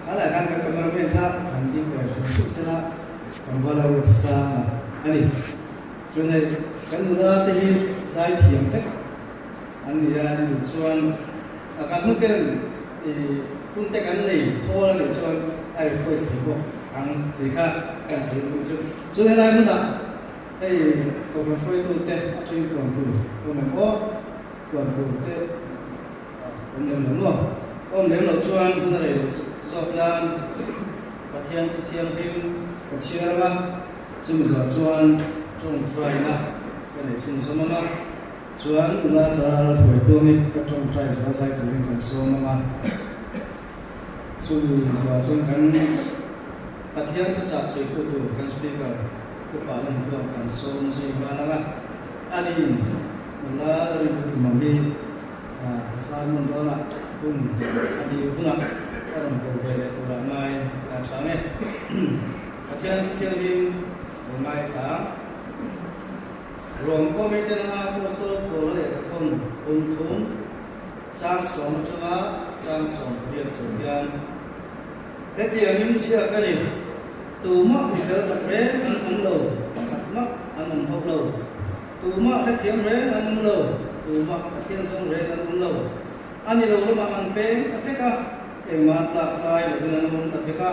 Tunah khan kan cameraman kha han ding ve hrim hrim sela. Kan va lo sang a a ni. Chuan hei kan nula te hi zai thiam vek an ni a, an duh chuan a kan hun ten i hun te kan nei thawl a nih chuan a request thei bawk ang tih kha kan sawi duh chu. Chuan helai hmunah hei Kohhran hruaitu te a then puan tur awm em aw, puan tur te awm lem lo maw? Awm lem loh chuan hun a rei loh zawk nan Pathian thu thianghlim ka chhiar ang a, chumi zawh chuan tawngtaina ka neih chhunzawm ang a, chuan nula Sarah Lalhruaitluangi ka tawngtai zawh zai turin kan sawm ang a, chumi zawh chuan kan Pathian thuchah sawitu tur kan Speaker Upa Lamtuang kan sawm zui nghal ang a, ani nula Lalrinpuitlumang hi A sermon dawnah hun a dil hunah ka rawn ko ve leh turah ngai ka chang e. Pathian chu thianghlim lo ngaithla. Rom khawmite nanga Apostol Paula lehkha thawn hun thum chang sawm atanga chang 18 chho hian hetiangin chhiak ka ni, Tumah mi fel tak reng an awm lo, pakhat mah an awm hauh lo. Tumah hrethiam reng an awm lo, tumah Pathian zawng reng an awm lo. A ni lo lamah an peng ta vek a, engmah tlak lai lovin an awm ta vek a.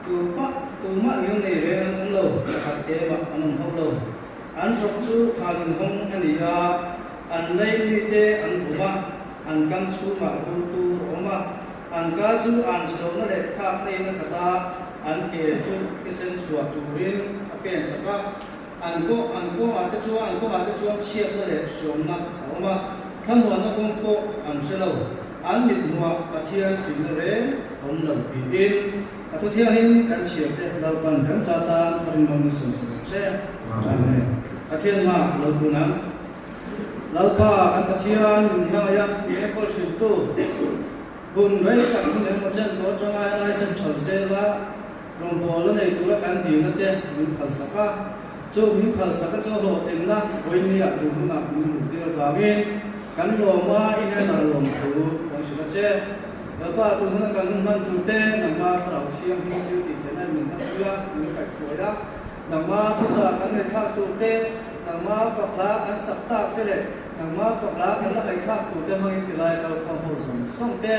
Tumah, tumah ngil nei reng an awm lo, pakhat te mah an awm hauh lo. An hrawk chu khan inhawng a ni a, an lei mite an bum a, an kam chhungah rul tur a awm a, an ka chu an chhe lohna leh khak na in a khat a, an ke chu thisen chhuah turin a pen chak a. An kawng an kawngah te chuan an kawngah te chuan chhiatna leh hriawmna a awm a, thlamuanna kawng pawh an hre lo. An mit hmuah Pathian ṭihna reng awm lo tiin a thu thiangin kan chhiar te Lalpan kan za tan a rinawm in sawn sawn se. Amen. Pathian mah lo kun ang. Lalpa kan Pathian min hmangaih a, min enkawl ṭhintu hun rei tak hun engemaw chen tawh aṭanga helai Central Jail-a Rawngbawl a nei tura kan dilna te min phalsak a, chu min phalsak a chu hlawhtlinna vawinia duh hunah min hmuhtir avangin kan lawm a, i hnenah lawm thu kan hrilh a che. Lalpa, tun huna kan hun hman tur te nangma Thlarau Thianghlim thil tih theihna in min hmanpui a, min kaihhruai a, nangma thuchah kan ngaihthlak tur te, nangma fakhla kan sak tak te leh nangma fakhla kan la ngaihthlak tur te hmangin tilai kalkhawm ho zawng zawng te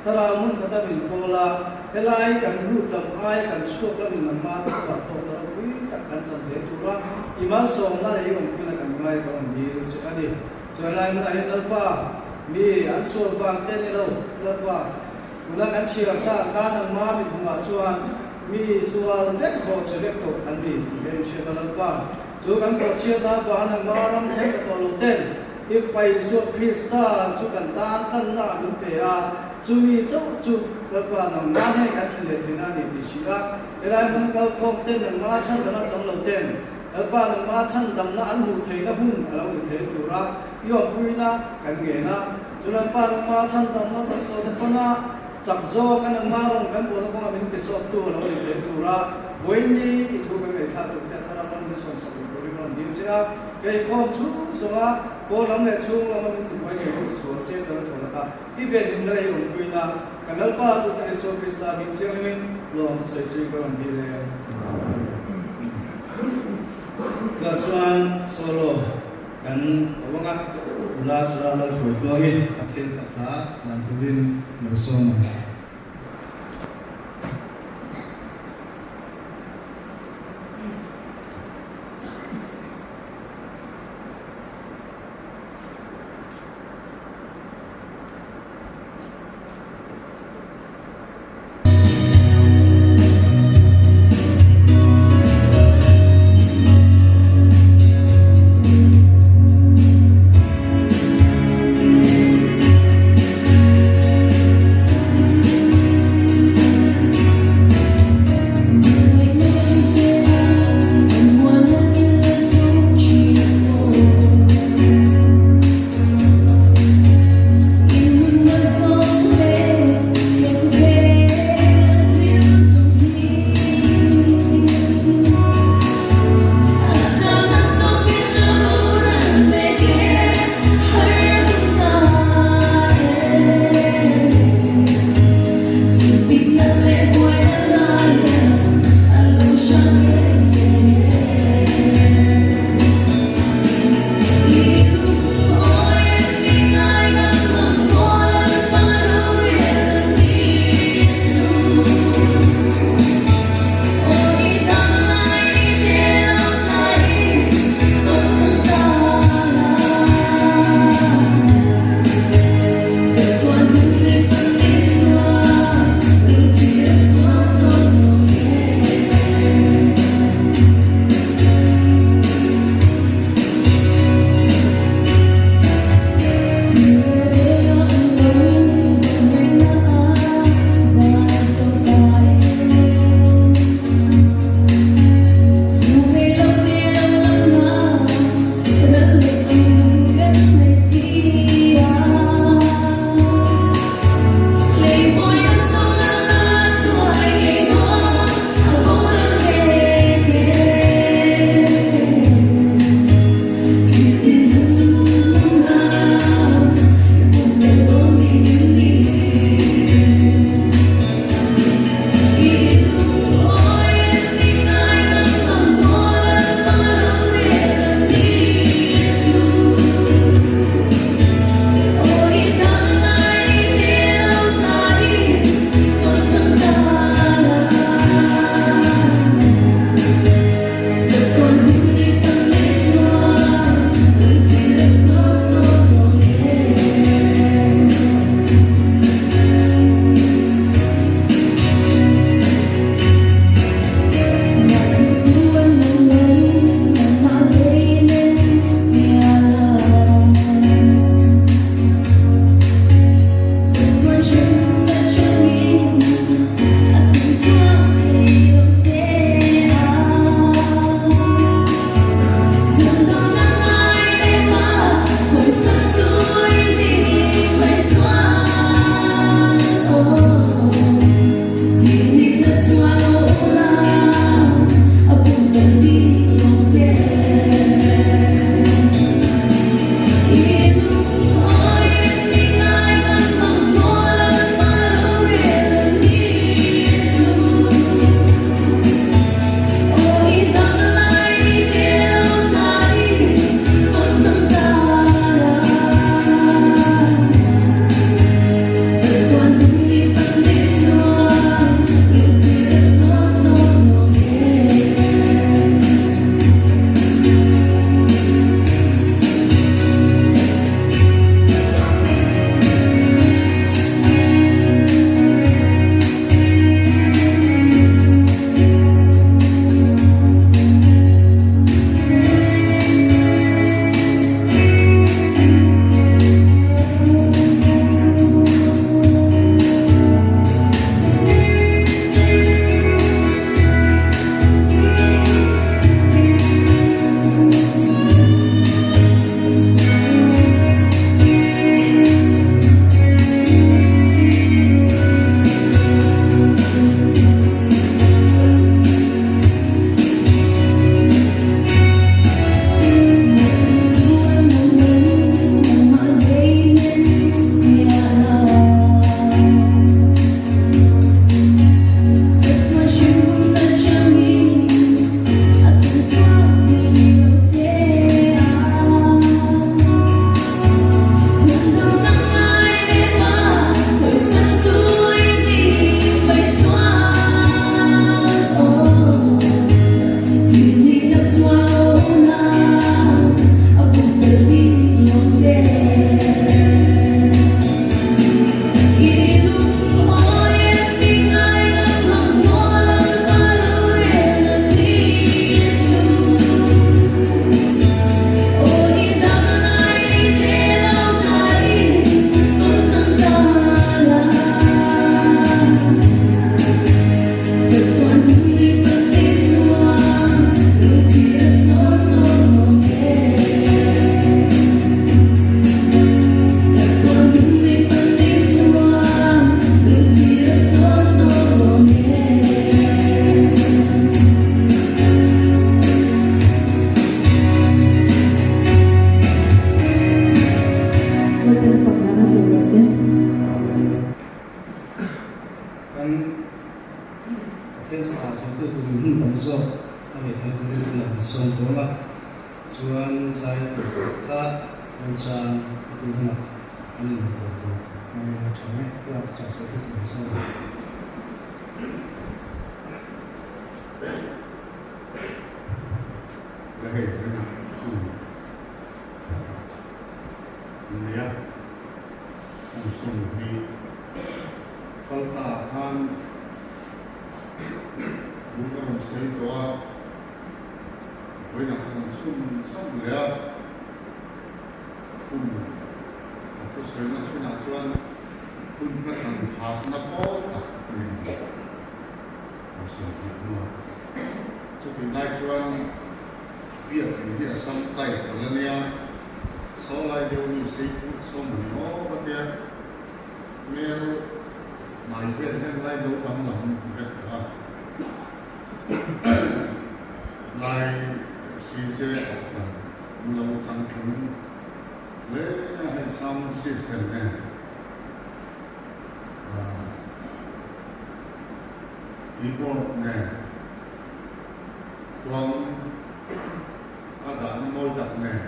Thlarau hmun khata min pawl a, helai kan lut lam aia kan chhuak lamin nangma te bulah pawh na ropui tak kan chan thei tur a, i malsawmna leh i awmpuina kan ngai ka rawn dil che a ni. Chuan helai hmunah hian Lalpa, mi an sual vang te ni lo, Lalpa, tuna kan chhiar ta kha nangma mithmuhah chuan mi sual vek hlawh che vek tawh kan ni tih ka inhriat a Lalpa, chu kan hlawhchhiatna avanga nangma ram thleng ka tawh lo ten, I Fapa Isua Krista chu kan tan tlanna a min pe a, chumi chauh chu Lalpa nangmah hei kan thlen leh theihna a ni tih hrilh a. Helai hmun kalkhawm ten nangmah chhandamna chang lo ten Lalpa nangmah chhandamna an hmuh theihna hun a lo ni thei tura i awmpuina kan ngen a. Chu Lalpa nangmah chhandamna chang tawh te pawn a chak zawk a nangmah rawn kan buaina kawnga min ti sawktu a lo ni thei tura vawiinni i thu kan ngaihthlak tur te a thar ram min sawnsak leh turin rawn dil che a. Keikhawm chhung zawnga pawl lam leh chhung lama min tibuai thei hi sual se tel thaw laka i ven in la i awmpuina kan Lalpa tute Isua Krista hming thianghlimin lawm thusawi chu ka rawn dil e. Amen. Tah chuan solo. Kan ko ang a, nula Sarah Lalhruaitluangi Pathian fak hla dan turin lo sawm ang. sawm tawh ang a, chuan zai tur kha remchang a tih hunah an inhmuh tur mai a tha mai. Tunah te chuan sawi tur tur sawi ang. La hei renga hun tha tak an nei a, kum 20 kal ta ah khan thu ka rawn sawi tawh a, vawiinah ka rawn chhun chauh leh a, hun ka thusawina chhunah chuan hun ka thlan khatna pawl tak a ni kum 20 hnuah. Chutih lai chuan biakin hi a sam tai palh a nia, saw lai deuh mi sei put saw mawni aw ka tia, hmel hnai vel hian lai naupang lam vek tawh a, lai CJ kohhran an lo chang thlung hle a, hei sound system nen keyboard nen khuang a dahna mawi tak nen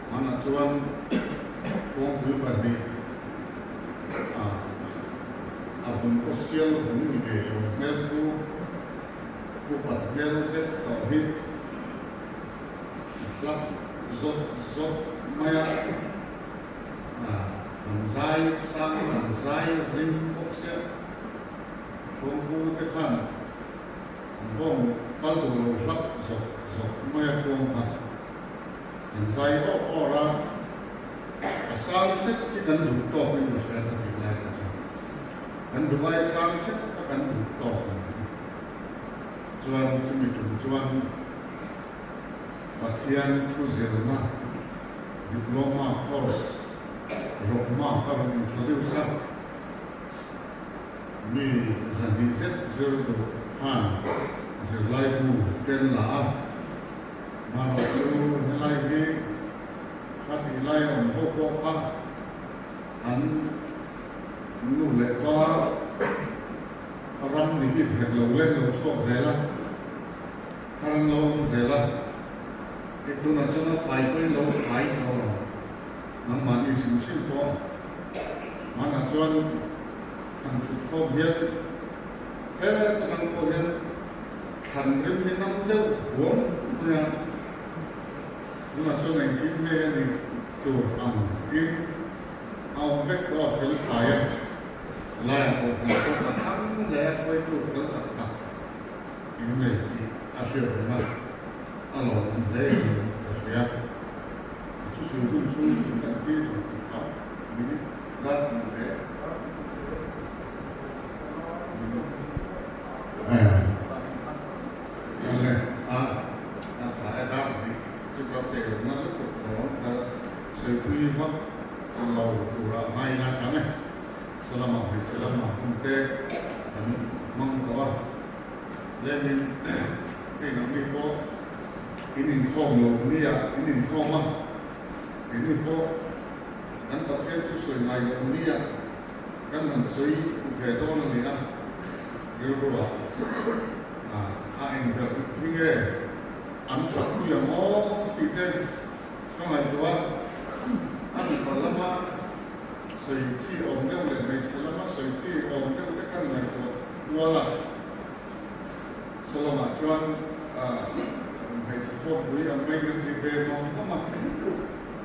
hmanah chuan kawngpui pahnih ah a vun pawh sial vun ni ngei lo hmel pu upat hmel zet tawh hi hlap zawt zawt mai a an zai sang an zai ring bawk sia kawngpu te khan an bawng kal duh lo hlap zawt zawt mai a kawng kha. Kan zai awr awr a, a sang hret hi kan duh tawk in ka hria kha tih lai kha chuan kan duh ai sang hret kha kan duh tawk ang hi chuan chumi tum chuan Pathian thu zirna diploma course rawhma ka rawn introduce a, mi 200 zet zir duh khan zirlaibu ken la a. Mahlo chu helai hi kha tih lai a awm ho pawh kha an nu leh pa ram ni bik hek lo leng lo chhuak zel a, thar an lo awm zel a, hei tunah chuan a fai pawhin lo fai tawh lo, nangmahni hrim hrim pawh hmanah chuan han thut khawm hian heta tang pawh hian Thlan rim hi nam deuh huam mai a, tunah chuan engtin nge a nih tur ang in a awm vek tawh a fel fai a, laiah pawh hna pawh ka thlang leh a hruaitu fel tak tak in nei tih a hriat reng a, a lawmawm hle in ka hria. A thusawi hun chhung in kan tir tur tih kha minute dar hnih leh Kan han sawi ve dawn a ni a, rilruah a eng ber hi nge an that pui ang aw tih te ka ngaihtuah a, a mipa lama sawi chi awm deuh leh hmeichhe lama sawi chi awm deuh te kan ngaihtuah kual a, saw lamah chuan hmeichhe khawmpui ang mai hian ri ve mawm mawm a,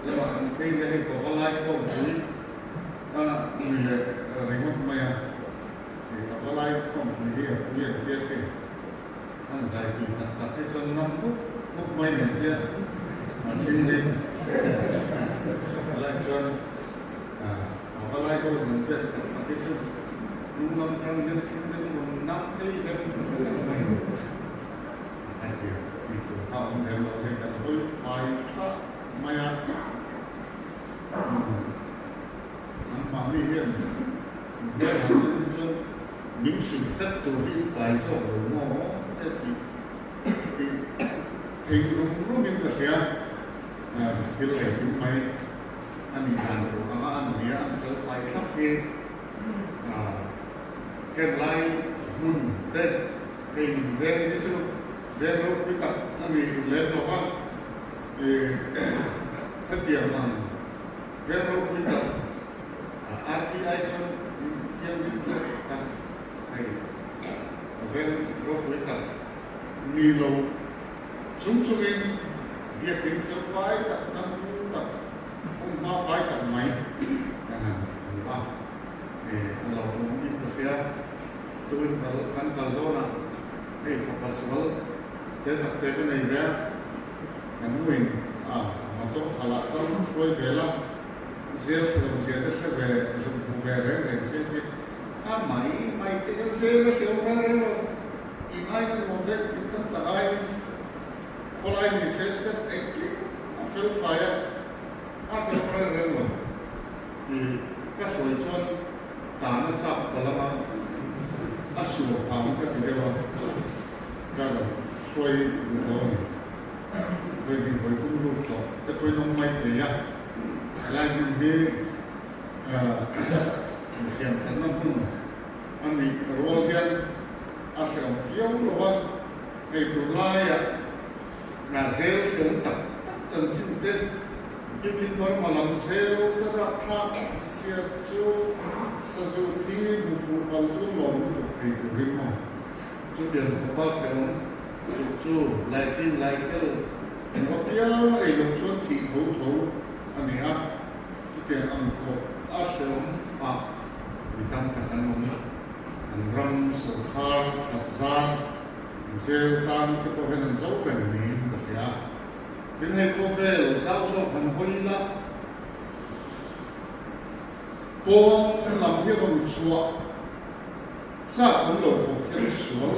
lamah kan phei leh hei pavalai khawmpui. A nui leh ringawt mai a, hei ka va lai khawmpui hi a pui an tia sin, an zai tui tak tak hi chuan nam mup mup mai nen tia a thing rim lai chuan a va lai ho an best tak tak hi chu hnung lam tang hian thing rim rawn nam phei hem hem mai a tia tih tur kha a awm lem lo hei kan hawi fai tha mai a. Nangmahni hian hmel han en hi chuan min hrilh hret tur hi in pai zawk lo maw te tih tih thei rum rum in ka hria. Thil engkim mai a nih dan tur anga an nia an fel fai thlap hi heng lai hmun te hei in veng hi chu. Veng ropui tak a ni lem lo va, hetiang ang veng ropui tak RTI chuan thianghlim zawk tak hei veng ropui tak ni lo chung chungin biakin felfai tak changtlung tak hmunhma fai tak mai kan han hmu a, a lo awm in ka hria. Tuin kal kan kal dawn a, hei fapa sual te tak te ka nei ve a, kan nuin a motor khalh ah ka rawn hruai vel a, zel hriam zia te hre ve zuk hmu ve reng reng se ti a mai mai te hian zel a hriam reng reng lo, tih aiin a nuam deuh in tam tak aiin khawlai ni se step engkim a fel fai a, a hriam reng reng lo tih ka sawi chuan Tana chak ka lama a sual phang ka ti deuh a, ka rawn hruai duh lo a ni. Vawi hnih vawi thum lut tawh te pawhin awm mai thei a, helai hmun hi insiam thatna hmun a nih rual hian a hreawm viau lo a, hei tunlaiah zel hreawm tak tak chanchin te Bikin Burma lam zel ka rapthlak zia chu sazu thi hmu fuh kal chu lawm lutuk ei turin maw? Chutiang khawpa hrehawm tuk chu laikin laikel engva piang ei loh chuan thih tho tho a ni a, chutiang ang khawp a hrehawm ah mi tam tak an awm. An ram sawrkhar that zar zel tan te pawh hian an zo reng niin ka hria. Tin hei khawvel zau zawk han hawi ila, pawn lam hi rawn chhuah chak awm lo khawp hian sual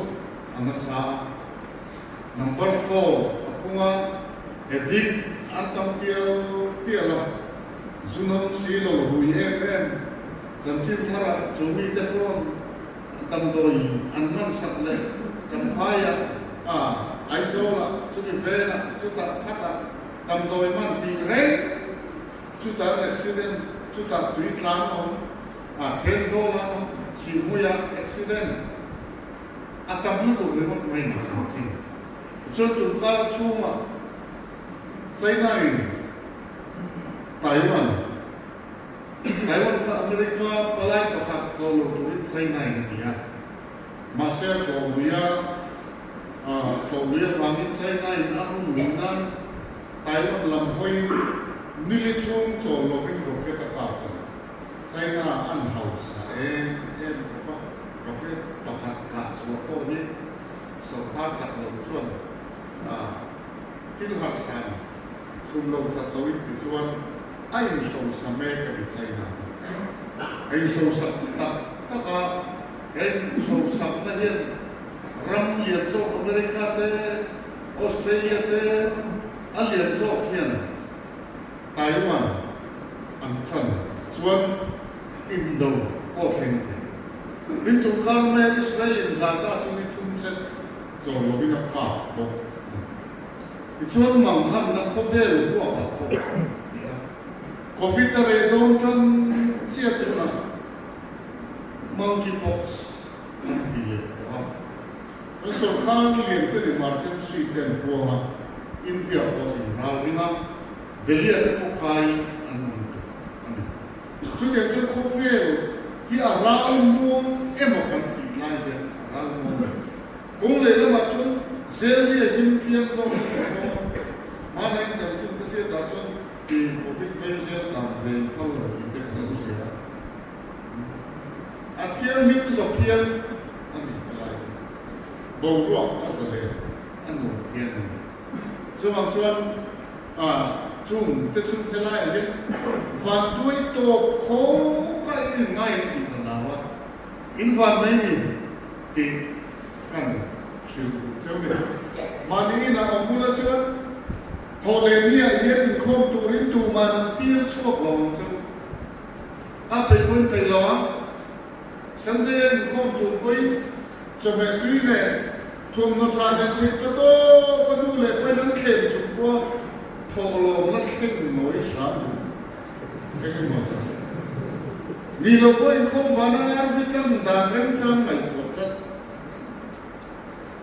a nasa a. Number four a phung a, addict an tam tial tial a, zu nawm si lo rui em em, chanchin tharah chu mite pawn damdawi an hman sak leh Champhaiah a Aizawlah chumi velah chutah khatah damdawi man tih reng chutah accident chutah tui tlan awm a Thenzawlah awm Sihhmuiah accident a tam lutuk ringawt mai ni chanchin tichuan tunkar chhungah China in Taiwan Taiwan kha America palai pakhat tlawh lo turin China in a ti a, mahse a tlawh lui a, tlawh lui avangin China in a run lui nan Taiwan lam hawiin nili chhung chawl lovin rocket a kap a ni. China an hausa em em khawp a, rocket pakhat kah chhuah pawh hi sawrkar chak lo chuan thil harsa a ni. Chhum lo chat lo in ti chuan a inhrosa mek a ni China hi. A inhrosak tak tak a, he inhrosakna hian ram lian zawk America te, Australia te a lian zawk hian Taiwan an tan chuan indo pawh thleng thei. Tin tunkar mek Israel in Gaza chu ni thum zet chawl lovin a kap bawk a ni. Tichuan manghanna khawvel huapah pawh ti a, Covid a reh dawn tan chiat hunah Monkeypox an ti leh tawh a. Kan sawrkar lian te emergency te an puang a, India pawh inralring a, Delhi-a te pawh kai an awm tawh a ni. Chutiang chuan khawvel hi a ralmuang emaw kan tih lai hian a ralmuang lo. Kawng lehlamah chuan Zelria him pian zawk hi ka hmu a, hmana in chanchin ka hriat ah chuan kei Covid vei zel dan ve in phal lo tih te ka lo hria a. A thianghlim zawk hian a ni ta lai hi. Boruak a za leh a nuam hian a ni. Chuvang chuan chung te chu helaiah hian vantuai tawp khawk a in ngai ang tih ka hlau a, in van mai ni tih kan hrilh duh cheu ni. Mahni inah awm bula chuan thawh leh niah hian inkhawm turin tuman an tir chhuak lo ang chu. A peih pawhin peih lo ang. Sunday a inkhawm tur pawhin chawhmeh tui leh thuamhnaw tha nen theih ta tawp a nu leh pawhin an thlem chung pawha thawhlawmna thleng nawi hram duh. Eng emaw zat. Ni lo pawh inkhawm vana RV tlang dan remchang ngaihtuah tlat.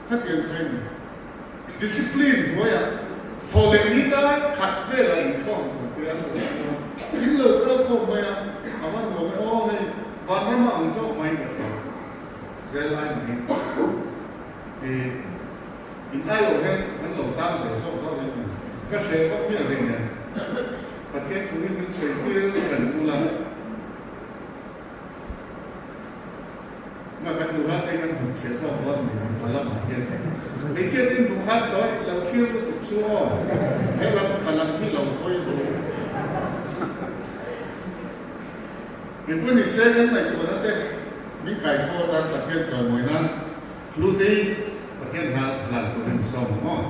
Khatiang kha i ni. Discipline hnuaiah thawhleh ni dar khat velah inkhawm tur te an lo ti a, in lo kal khawm mai a, a va nuam e aw hei vanrama ang zawk mai ka hria zel lai mai i in ai loh hian kan lo tang ve zawk dawn em ni ka hre vak miah reng nen Pathian thu hi min sawi tir reng ula. Nga kan nula te kan hmuh chhiah zawk dawn mai ang tha lamah hian hmeichhia te in hmuh khan tawi lo thlir lutuk chu aw he lam ka lam hi lo hawi lo Mipui ni se kan ngaihtuahna te min kai tho atan Pathian chawimawi nan Hlute hi Pathian hlan hlan turin sawm ang aw.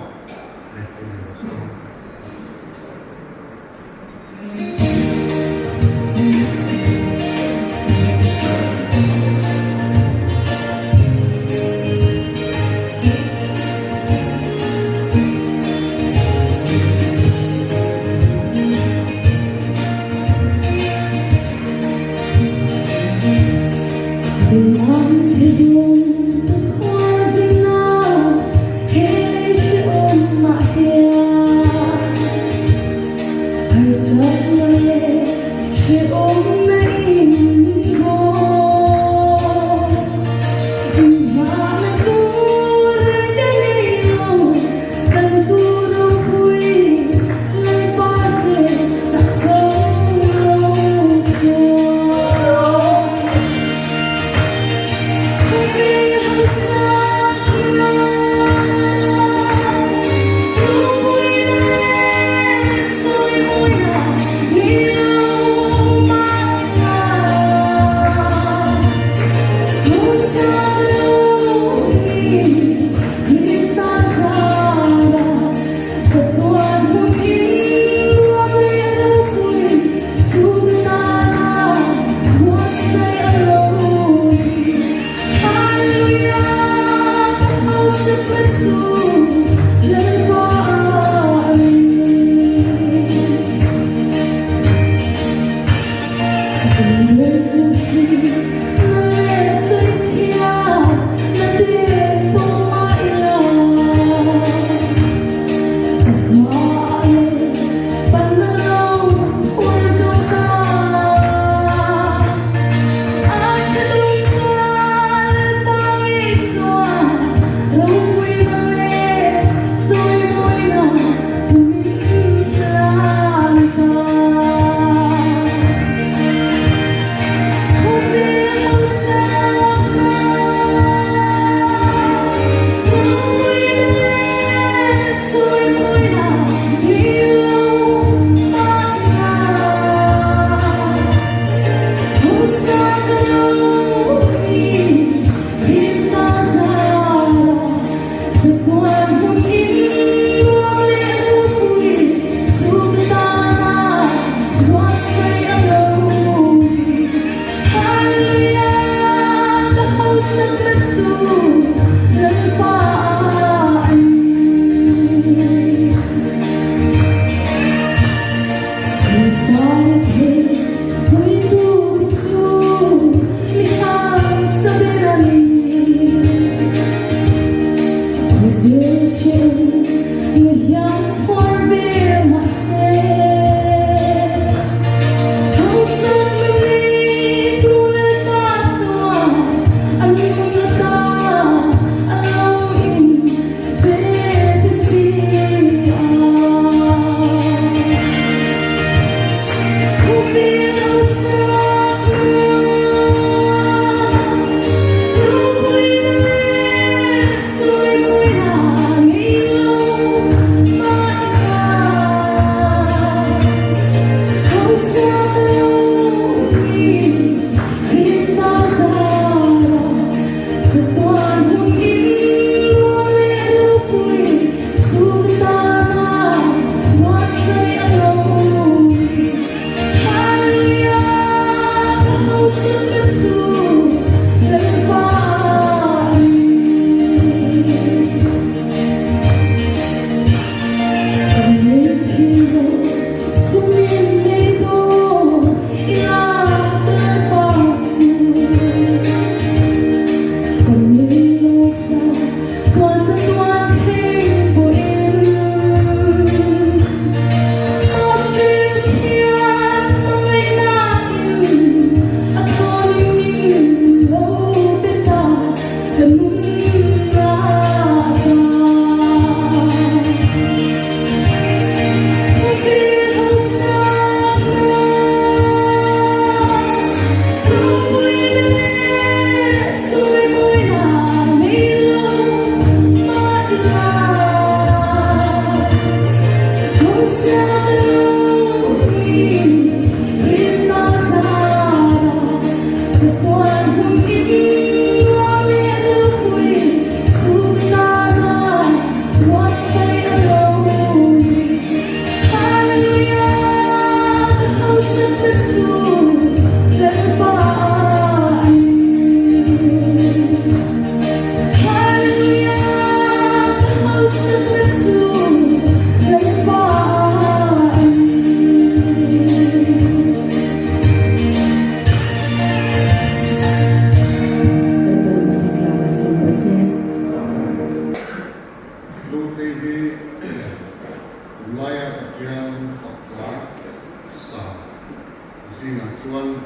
zingah chuan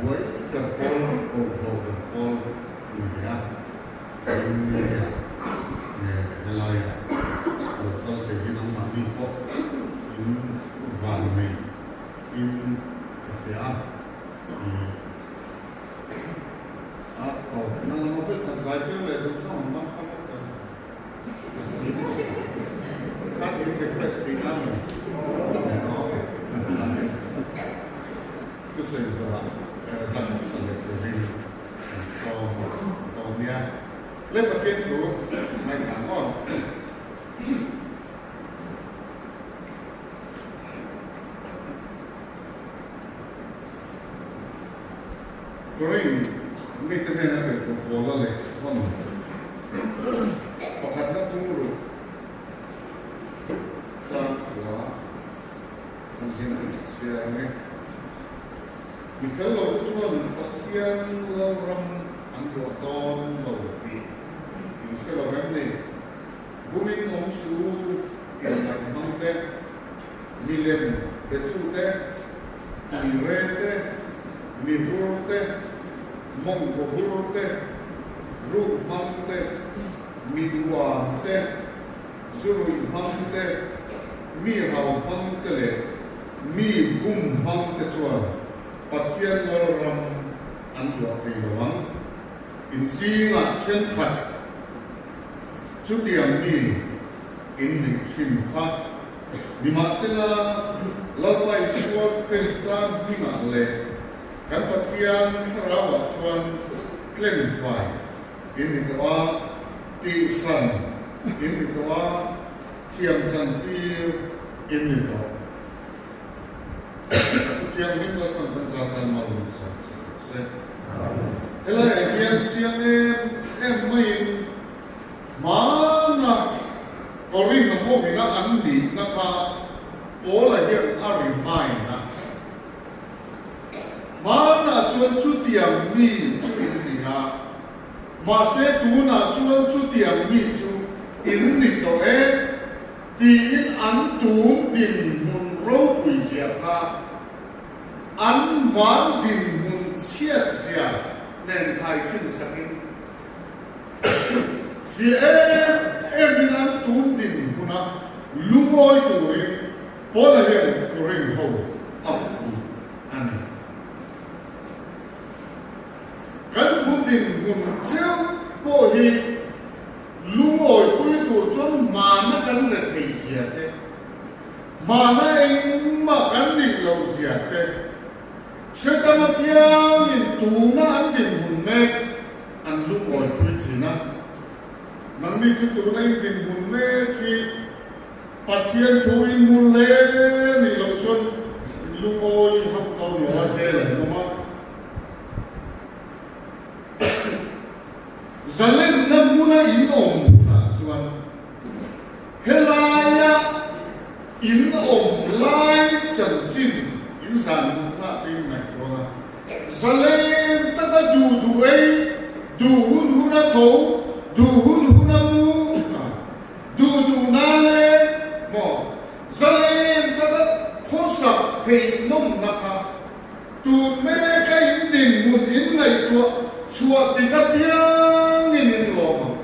buai ber pawl koh hlawh ber pawl ni ve a, India nge helaiah lo kal thei hi nangmahni pawh in van nei in ka hria a, a tawpna lama vek khat zai tir leh duh zawng an bang kha vek ta ka si kha in request tih na mi thusawi zawhah hlan sa leh turin an sawm dawn nia. Le Pathian thu ngaithla ang aw. Korin mite hnena tirhkoh Paula leh hawn pakhatna tung ruh chang khua an zin chhiar ang e. Mi fel lo te chuan Pathian Lalram an luah dawn lo tih in hre lo em ni? Bumin awm su inngaih hmang te, milem betu te, tuire te, mihur te, mawngkaw hur te, ruk hmang te, miduan te, zuruih hmang te, mi hau hmang te leh mi bum hmang te chuan Pathian Lalram an luah thei lo ang. Inzingah thenkhat chutiang mi in nih thin kha. Nimahsela, Lalpa Isua Krista hmingah leh kan Pathian Thlarauah chuan tlenfai in ni tawh a, tihhran in ni tawh a, thiamchantir in ni tawh. Thianghlim Lalpan kan zat tan mal min sawm sak rawh se. Helaiah hian chiang em em maiin hmana Korin hovina an nihna kha Paula hian a remind a. Hmanah chuan chutiang mi chu in ni a, mahse tunah chuan chutiang mi chu in ni tawh e. Tiin an tun dinhmun ropui zia kha an hman dinhmun chhiat zia nen khaikhin sakin hria em emin an tun dinhmuna lungawi turin Paula hian Korin ho a fuh a ni. Kan tun dinhmun cheu pawh hi Lungawipui tur chuan hmana kan re thei zia te, hmana engmah kan nih loh zia te, hre tam apiangin tuna an dinhmun mek an lungawipui thin a. Nangni chu tuna in dinhmun mek hi Pathian thu in hmu hle nih loh chuan in lungawi hauh dawn lo a, zel an awm a. Zalenna hmuna in awm hunah chuan helaia in awm lai chanchin in zan hmuhna te in ngaihtuah a, zalen taka duh duh ei, duh hun huna tho, duh hun huna mu, duh duh na le maw zalen taka khawsak theih nawmna kha Tun meka in dinhmun in ngaihtuah chhuah tik apiangin in lawm ang.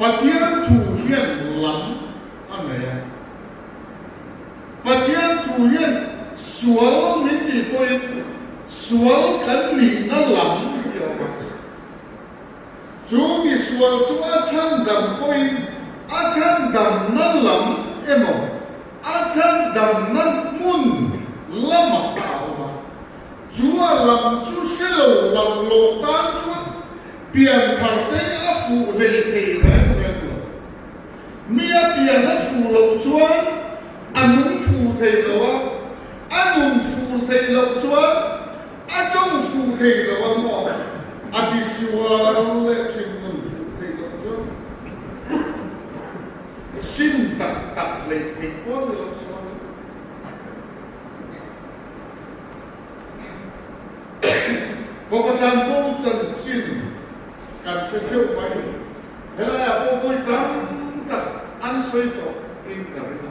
Pathian thu hian lam a nei a. Pathian thu hian sual min tih pawhin sual kan nihna lam hi a awm a. Chu mi sual chu a chhandam pawhin a chhandamna lam emaw a chhandamna hmun lamah kha a awm a. Chu a lam chu hre lo lak loh tan chuan pianthar te a fuh hlei thei reng reng lo. Mi a pian a fuh loh chuan a nung fuh thei lo a, a nun fuh thei loh chuan A tawng fuh thei lo a maw? A ti sual leh thin nun fuh thei lo chuan sim tak tak hleih theih pawh ni lo sual in. Fawkatlan bo chanchin kan hre theuh mai. Helaiah pawh vawi tam tak an sawi tawh. in ka ring a.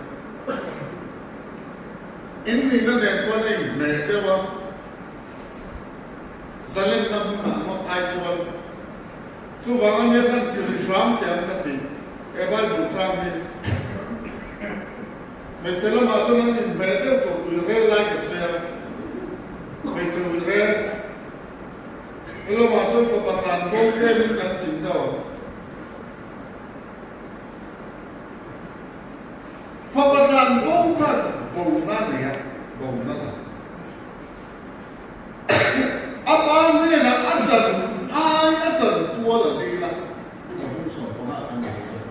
In nihna nen pawn a inhmeh deuh a, zalenna hmunah ngawt ai chuan chuvang a nia kan ti ri hram teh ang ka ti. He Bible chang hi hmeichhe lamah chuan an inhmeh deuh tawh ui rel lai ka sawi a, hmeichhe ui rel he lamah chuan fapa tlan bo tlemin kan chin deuh ang. Fapa tlan bo khan bona nei a, bona la. A pa hnenah a chan ai a chan tual a dil a, i ka hung chhuah pawh ah kan nei a.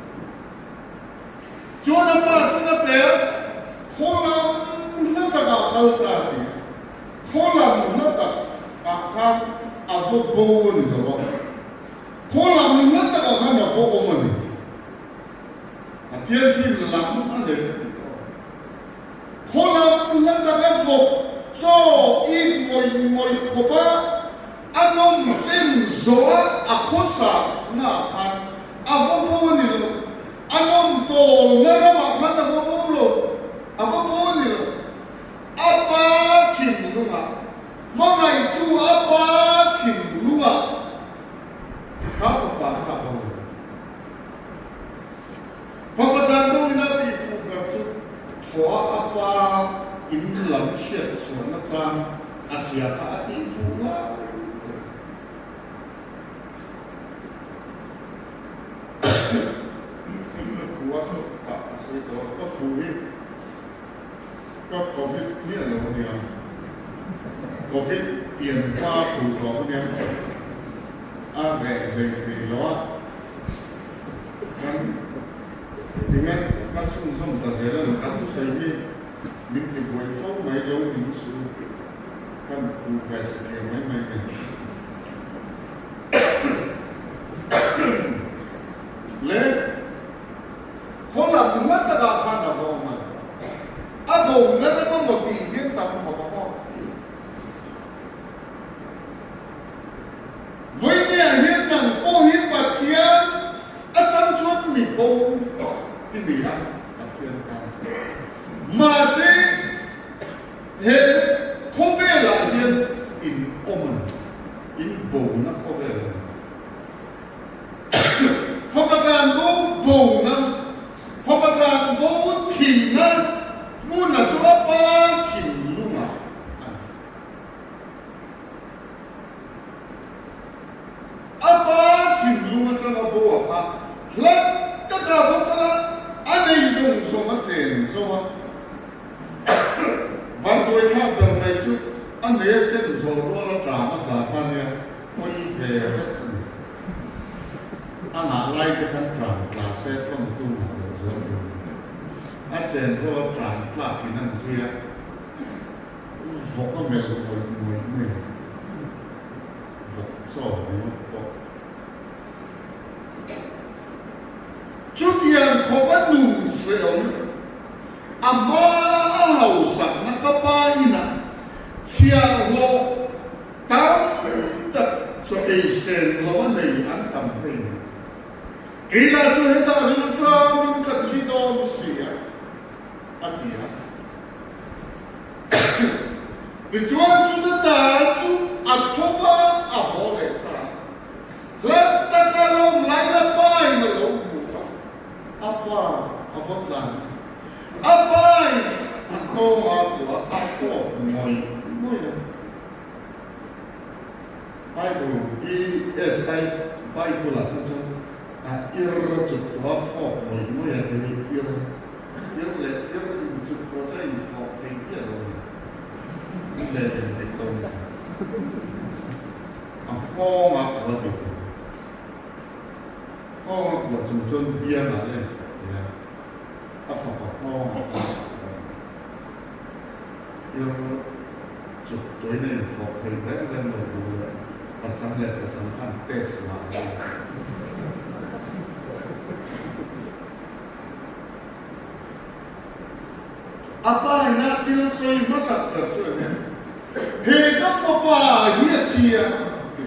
Chuan a pa chuan a pe a, Khaw lam hla takah kal ta a ti a. Khaw lam hla takah khan a va bo a ni lo a, khaw lam hla takah khan a va awm a ni. Pathian khi lam a nei ka ti tawh. Khaw lam hla taka vawk chaw i ngawih ngawih khawp a, a nawm chen zawh a a khawsa naah khan a va bo a ni lo. A nawm tawlna ramah khan a va bo lo, a va bo a ni lo. A pa thinlungah, hmangaihtu a pa thinlungah kha fapa kha a bo lo. Fapa tlan bo ina tih fuh ber chu thaw a a pa in lam hriat chhuahna chang a hria kha a tih fuh lai ber. Ka thu a sawi tah a sawi tawh a, ka thu hi ka covid miah lo a nia, covid pian hma thu tawh a nia, a reh hlei thei lo a. Kan tinge ka chhunzawm ta zel a ni, ka thusawi hi min ti buai fo mai lo ning suh u, kan thu ve satliah mai mai a ni. Le khaw lam hla takah khan a va awm a, a bo na ram a maw tih hian tam khawp a maw? Vawinia hian nang pawh hi Pathian atang chuan mi bo i ni a, Pathian tan. Mahse, he khawvelah hian in awm a ni, in bona khawvel a ni. Fapa tlan bo bona, fapa tlan bo thihna hmuna chu a pa thinlungah a ni. A pa thinlung atanga bo a kha hlat taka va kal a, a nei zawng zawng a chen zo a. Vantuai thlak ber mai chu a nei a chen zawh rual a tlam a tla kha nia pawi ve vek a ni. A ngah lai te khan tlan tla se thawntu ngah leh zual tur a ni. A chen zo a tlan tlak in an zui a. Vawk a melh ngawih ngawih mai a, vawk chaw ringawt pawh. Chutiang khawp a nun hreawm, a hma a hausakna ka pa inah chhiahhlawh tam tak chaw ei sen lo a nei an tam thei mai. Kei lah chu hetah rilṭamin ka thi dawn si a, a ti a. Tichuan chuta ta chu a tho va, a haw leh ta. Hlat taka lawm lai la pain a lo hmu a, a pa a va tlan a. A pain a tawng a kuah a fawp ngawih ngawih a. Bible PSI Bible ah khan chuan a ir chuk tuah a fawp ngawih ngawih a ti hi ir. Ir leh ir inchuk pawh chu a infawh thei miah lo a ni. In leh in dik lo ni. A nghawng a kuah tih tur. Nghawng a kuah chung chuan biangah la infawh thei a, a fapa nghawng a kuah a ni. Ir chuk tuain a infawh thei reng reng lo duh leh pachang leh pachang khan test mah lo. A pa ina thil sawi hmasak ber chu eng nge? He ka fapa hi a thi a ti.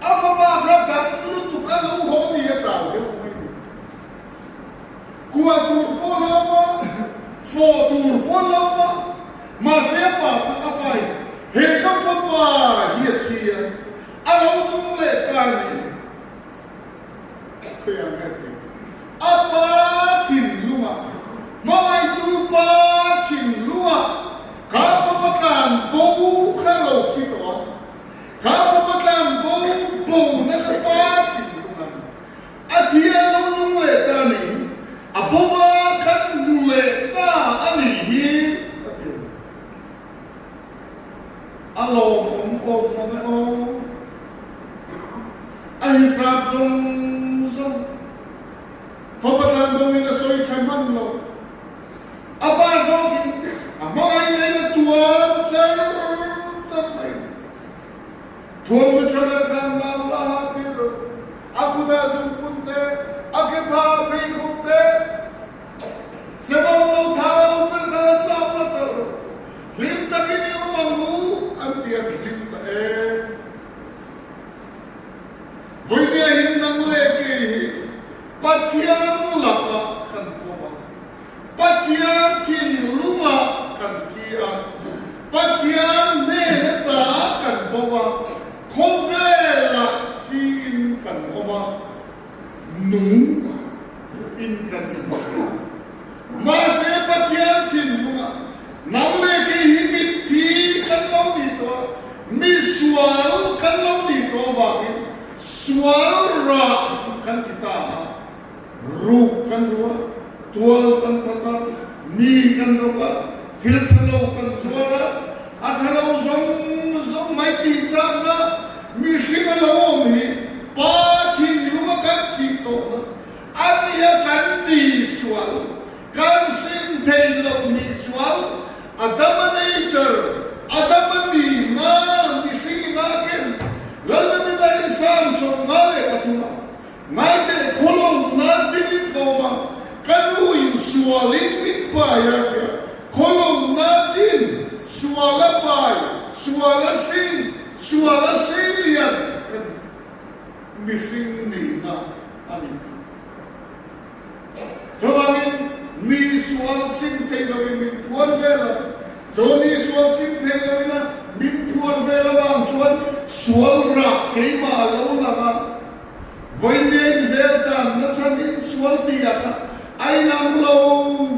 A fapa kha dam lutuk a lo haw ni a chau deuh mai ni. Kuah tur. Fawh tur pawh an lo awm a, mahse a pa kha a pai, he ka fapa hi a thi a, a lo tum leh ta a ni. Khawiah nge a thi? A pa thinlungah, hmangaihtu pa thinlungah kha fapa tlan bo kha a lo thi tawh a, kha fapa tlan bo bona kha pa thinlungah a ni. A thi a lo nung leh ta a ni, a bova khan hmu leh ta a nih hi a ti a ni. A lawmawm awm mang e aw. A hisap zawng zawng. Fapa tlanbo in a sawi tha hman lo. A pa zawkin a hmangaih ngeiin a tuam char char mai. Thuamhnaw tha ber khan lam la ha tir rawh. A kutah zungpun te, a ke pha pheikhawk te, sebawng lo thau ber khan lam la tar rawh. Hlim takin i awm ang u an ti a, hlim ta em. Vawinia hin nang leh kei hi Pathian lakah kan pawm a, Pathian thinlungah kan thi a, Pathian hnen ata kan bo a, khawvelah thiin kan awm a, nung in kan inhria. Mahse Pathian thinlungah nang leh kei hi mitthi kan lo ni tawh a, misual kan lo ni tawh avangin sual rah kan ti ta a. Ruk kan ru a, tual kan that a, mi kan rawk a, thil tha lo kan zuar a, a tha lo zawng zawng mai tih chakna mihring a lo awm hi Pa thinlunga kan thih tawhna a nia kan ni sual, kan sim thei loh nih sual, Adama nature, Adama ni nga mihring ina khen Lalnamina in 53 ah Ngaiteh khawlo nan din in ka awm a, ka nu in sual in min pai a tia, khawlo nan din, sual a pai, sual a hring, sual a sei lian ka ni. Mihring nihna a ni chu. Chuvangin mi sual sim thei loin min phuar vel a, chu ni sual sim thei loin a min phuar vel avang chuan sual rah keimah a lo lang a, Vawiin zel dan na chhan in sual tih ah kha a inang lo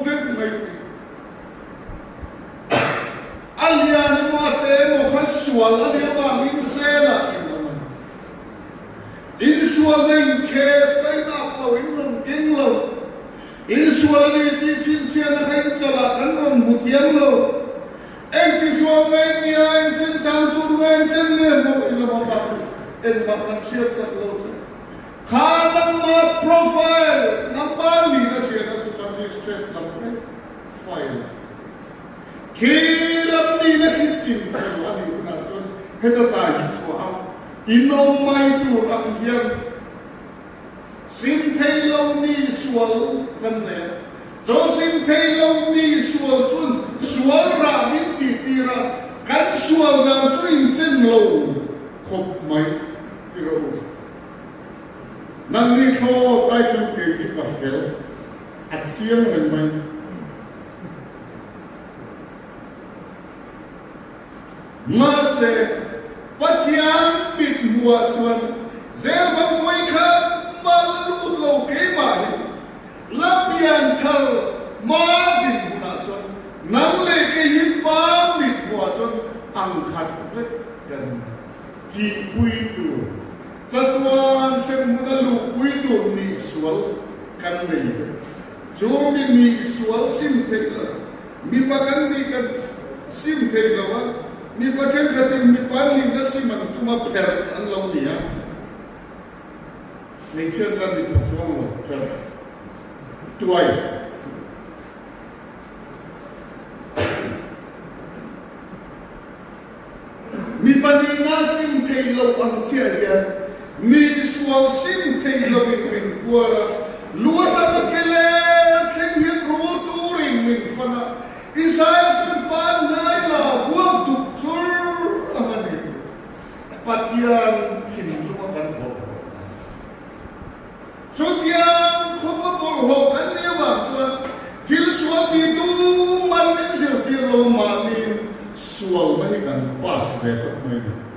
vek mai thei. A lian emaw a te emaw khan sual a nih avangin zelah in awm a ni. Insual na in case ka inap lo, in rawn keng lo. Insual a ni tih chhinchhiahna kha in chalah kan rawn hmu thiam lo. Engtisual nge nia, engchen tang tur nge, engchen nge hmuh i lo a bak engmah kan hriat sak lo che. Kha nangma profile, nangma nihna hriatna chu magistrate lam vek file a. Khi lam nihna khi chin fel a nih hunah chuan heta tai hi chhuah a, in awm mai tur ang hian Sim thei lo ni sual kan nei a, cho sim thei lo ni sual chun sual rah min tih tir a, kan sual dan chu in chen lo khawp mai ti rawh u. Nangni thlaw tai chuan kei chu ka fel a chiang reng mai. Mahse, Pathian mit hmuhah chuan zel bang vawi khat mah la lut lo keimah hi la pian thar hma din hunah chuan nang leh kei hi pa mit hmuhah chuan ang khat vek kan tihpui tur, chatuan hremhmun a luhpui tur nih sual kan nei vek. Chu mi nih sual sim theih lo Mipa kan nih kan sim thei lo a, mipa thenkhatin mipa nihna sim an tum a, pherh an lo ni a, hmeichhia an la ni pha chuang lo, pherh tuai. Mipa nihna sim thei lo ang chiah hian mi sual sim thei loin min phuar a, lu atanga ke leh thleng hian rul turin min fan a, Isaiah chuan pan hnai la huak duk chur ang a ni. Pathian thinlunga kan bawlhhlawh dan. Chutiang khawpa bawlhhlawh kan nih avang chuan thil sual ti tur. kan pass ve tawp mai a ni.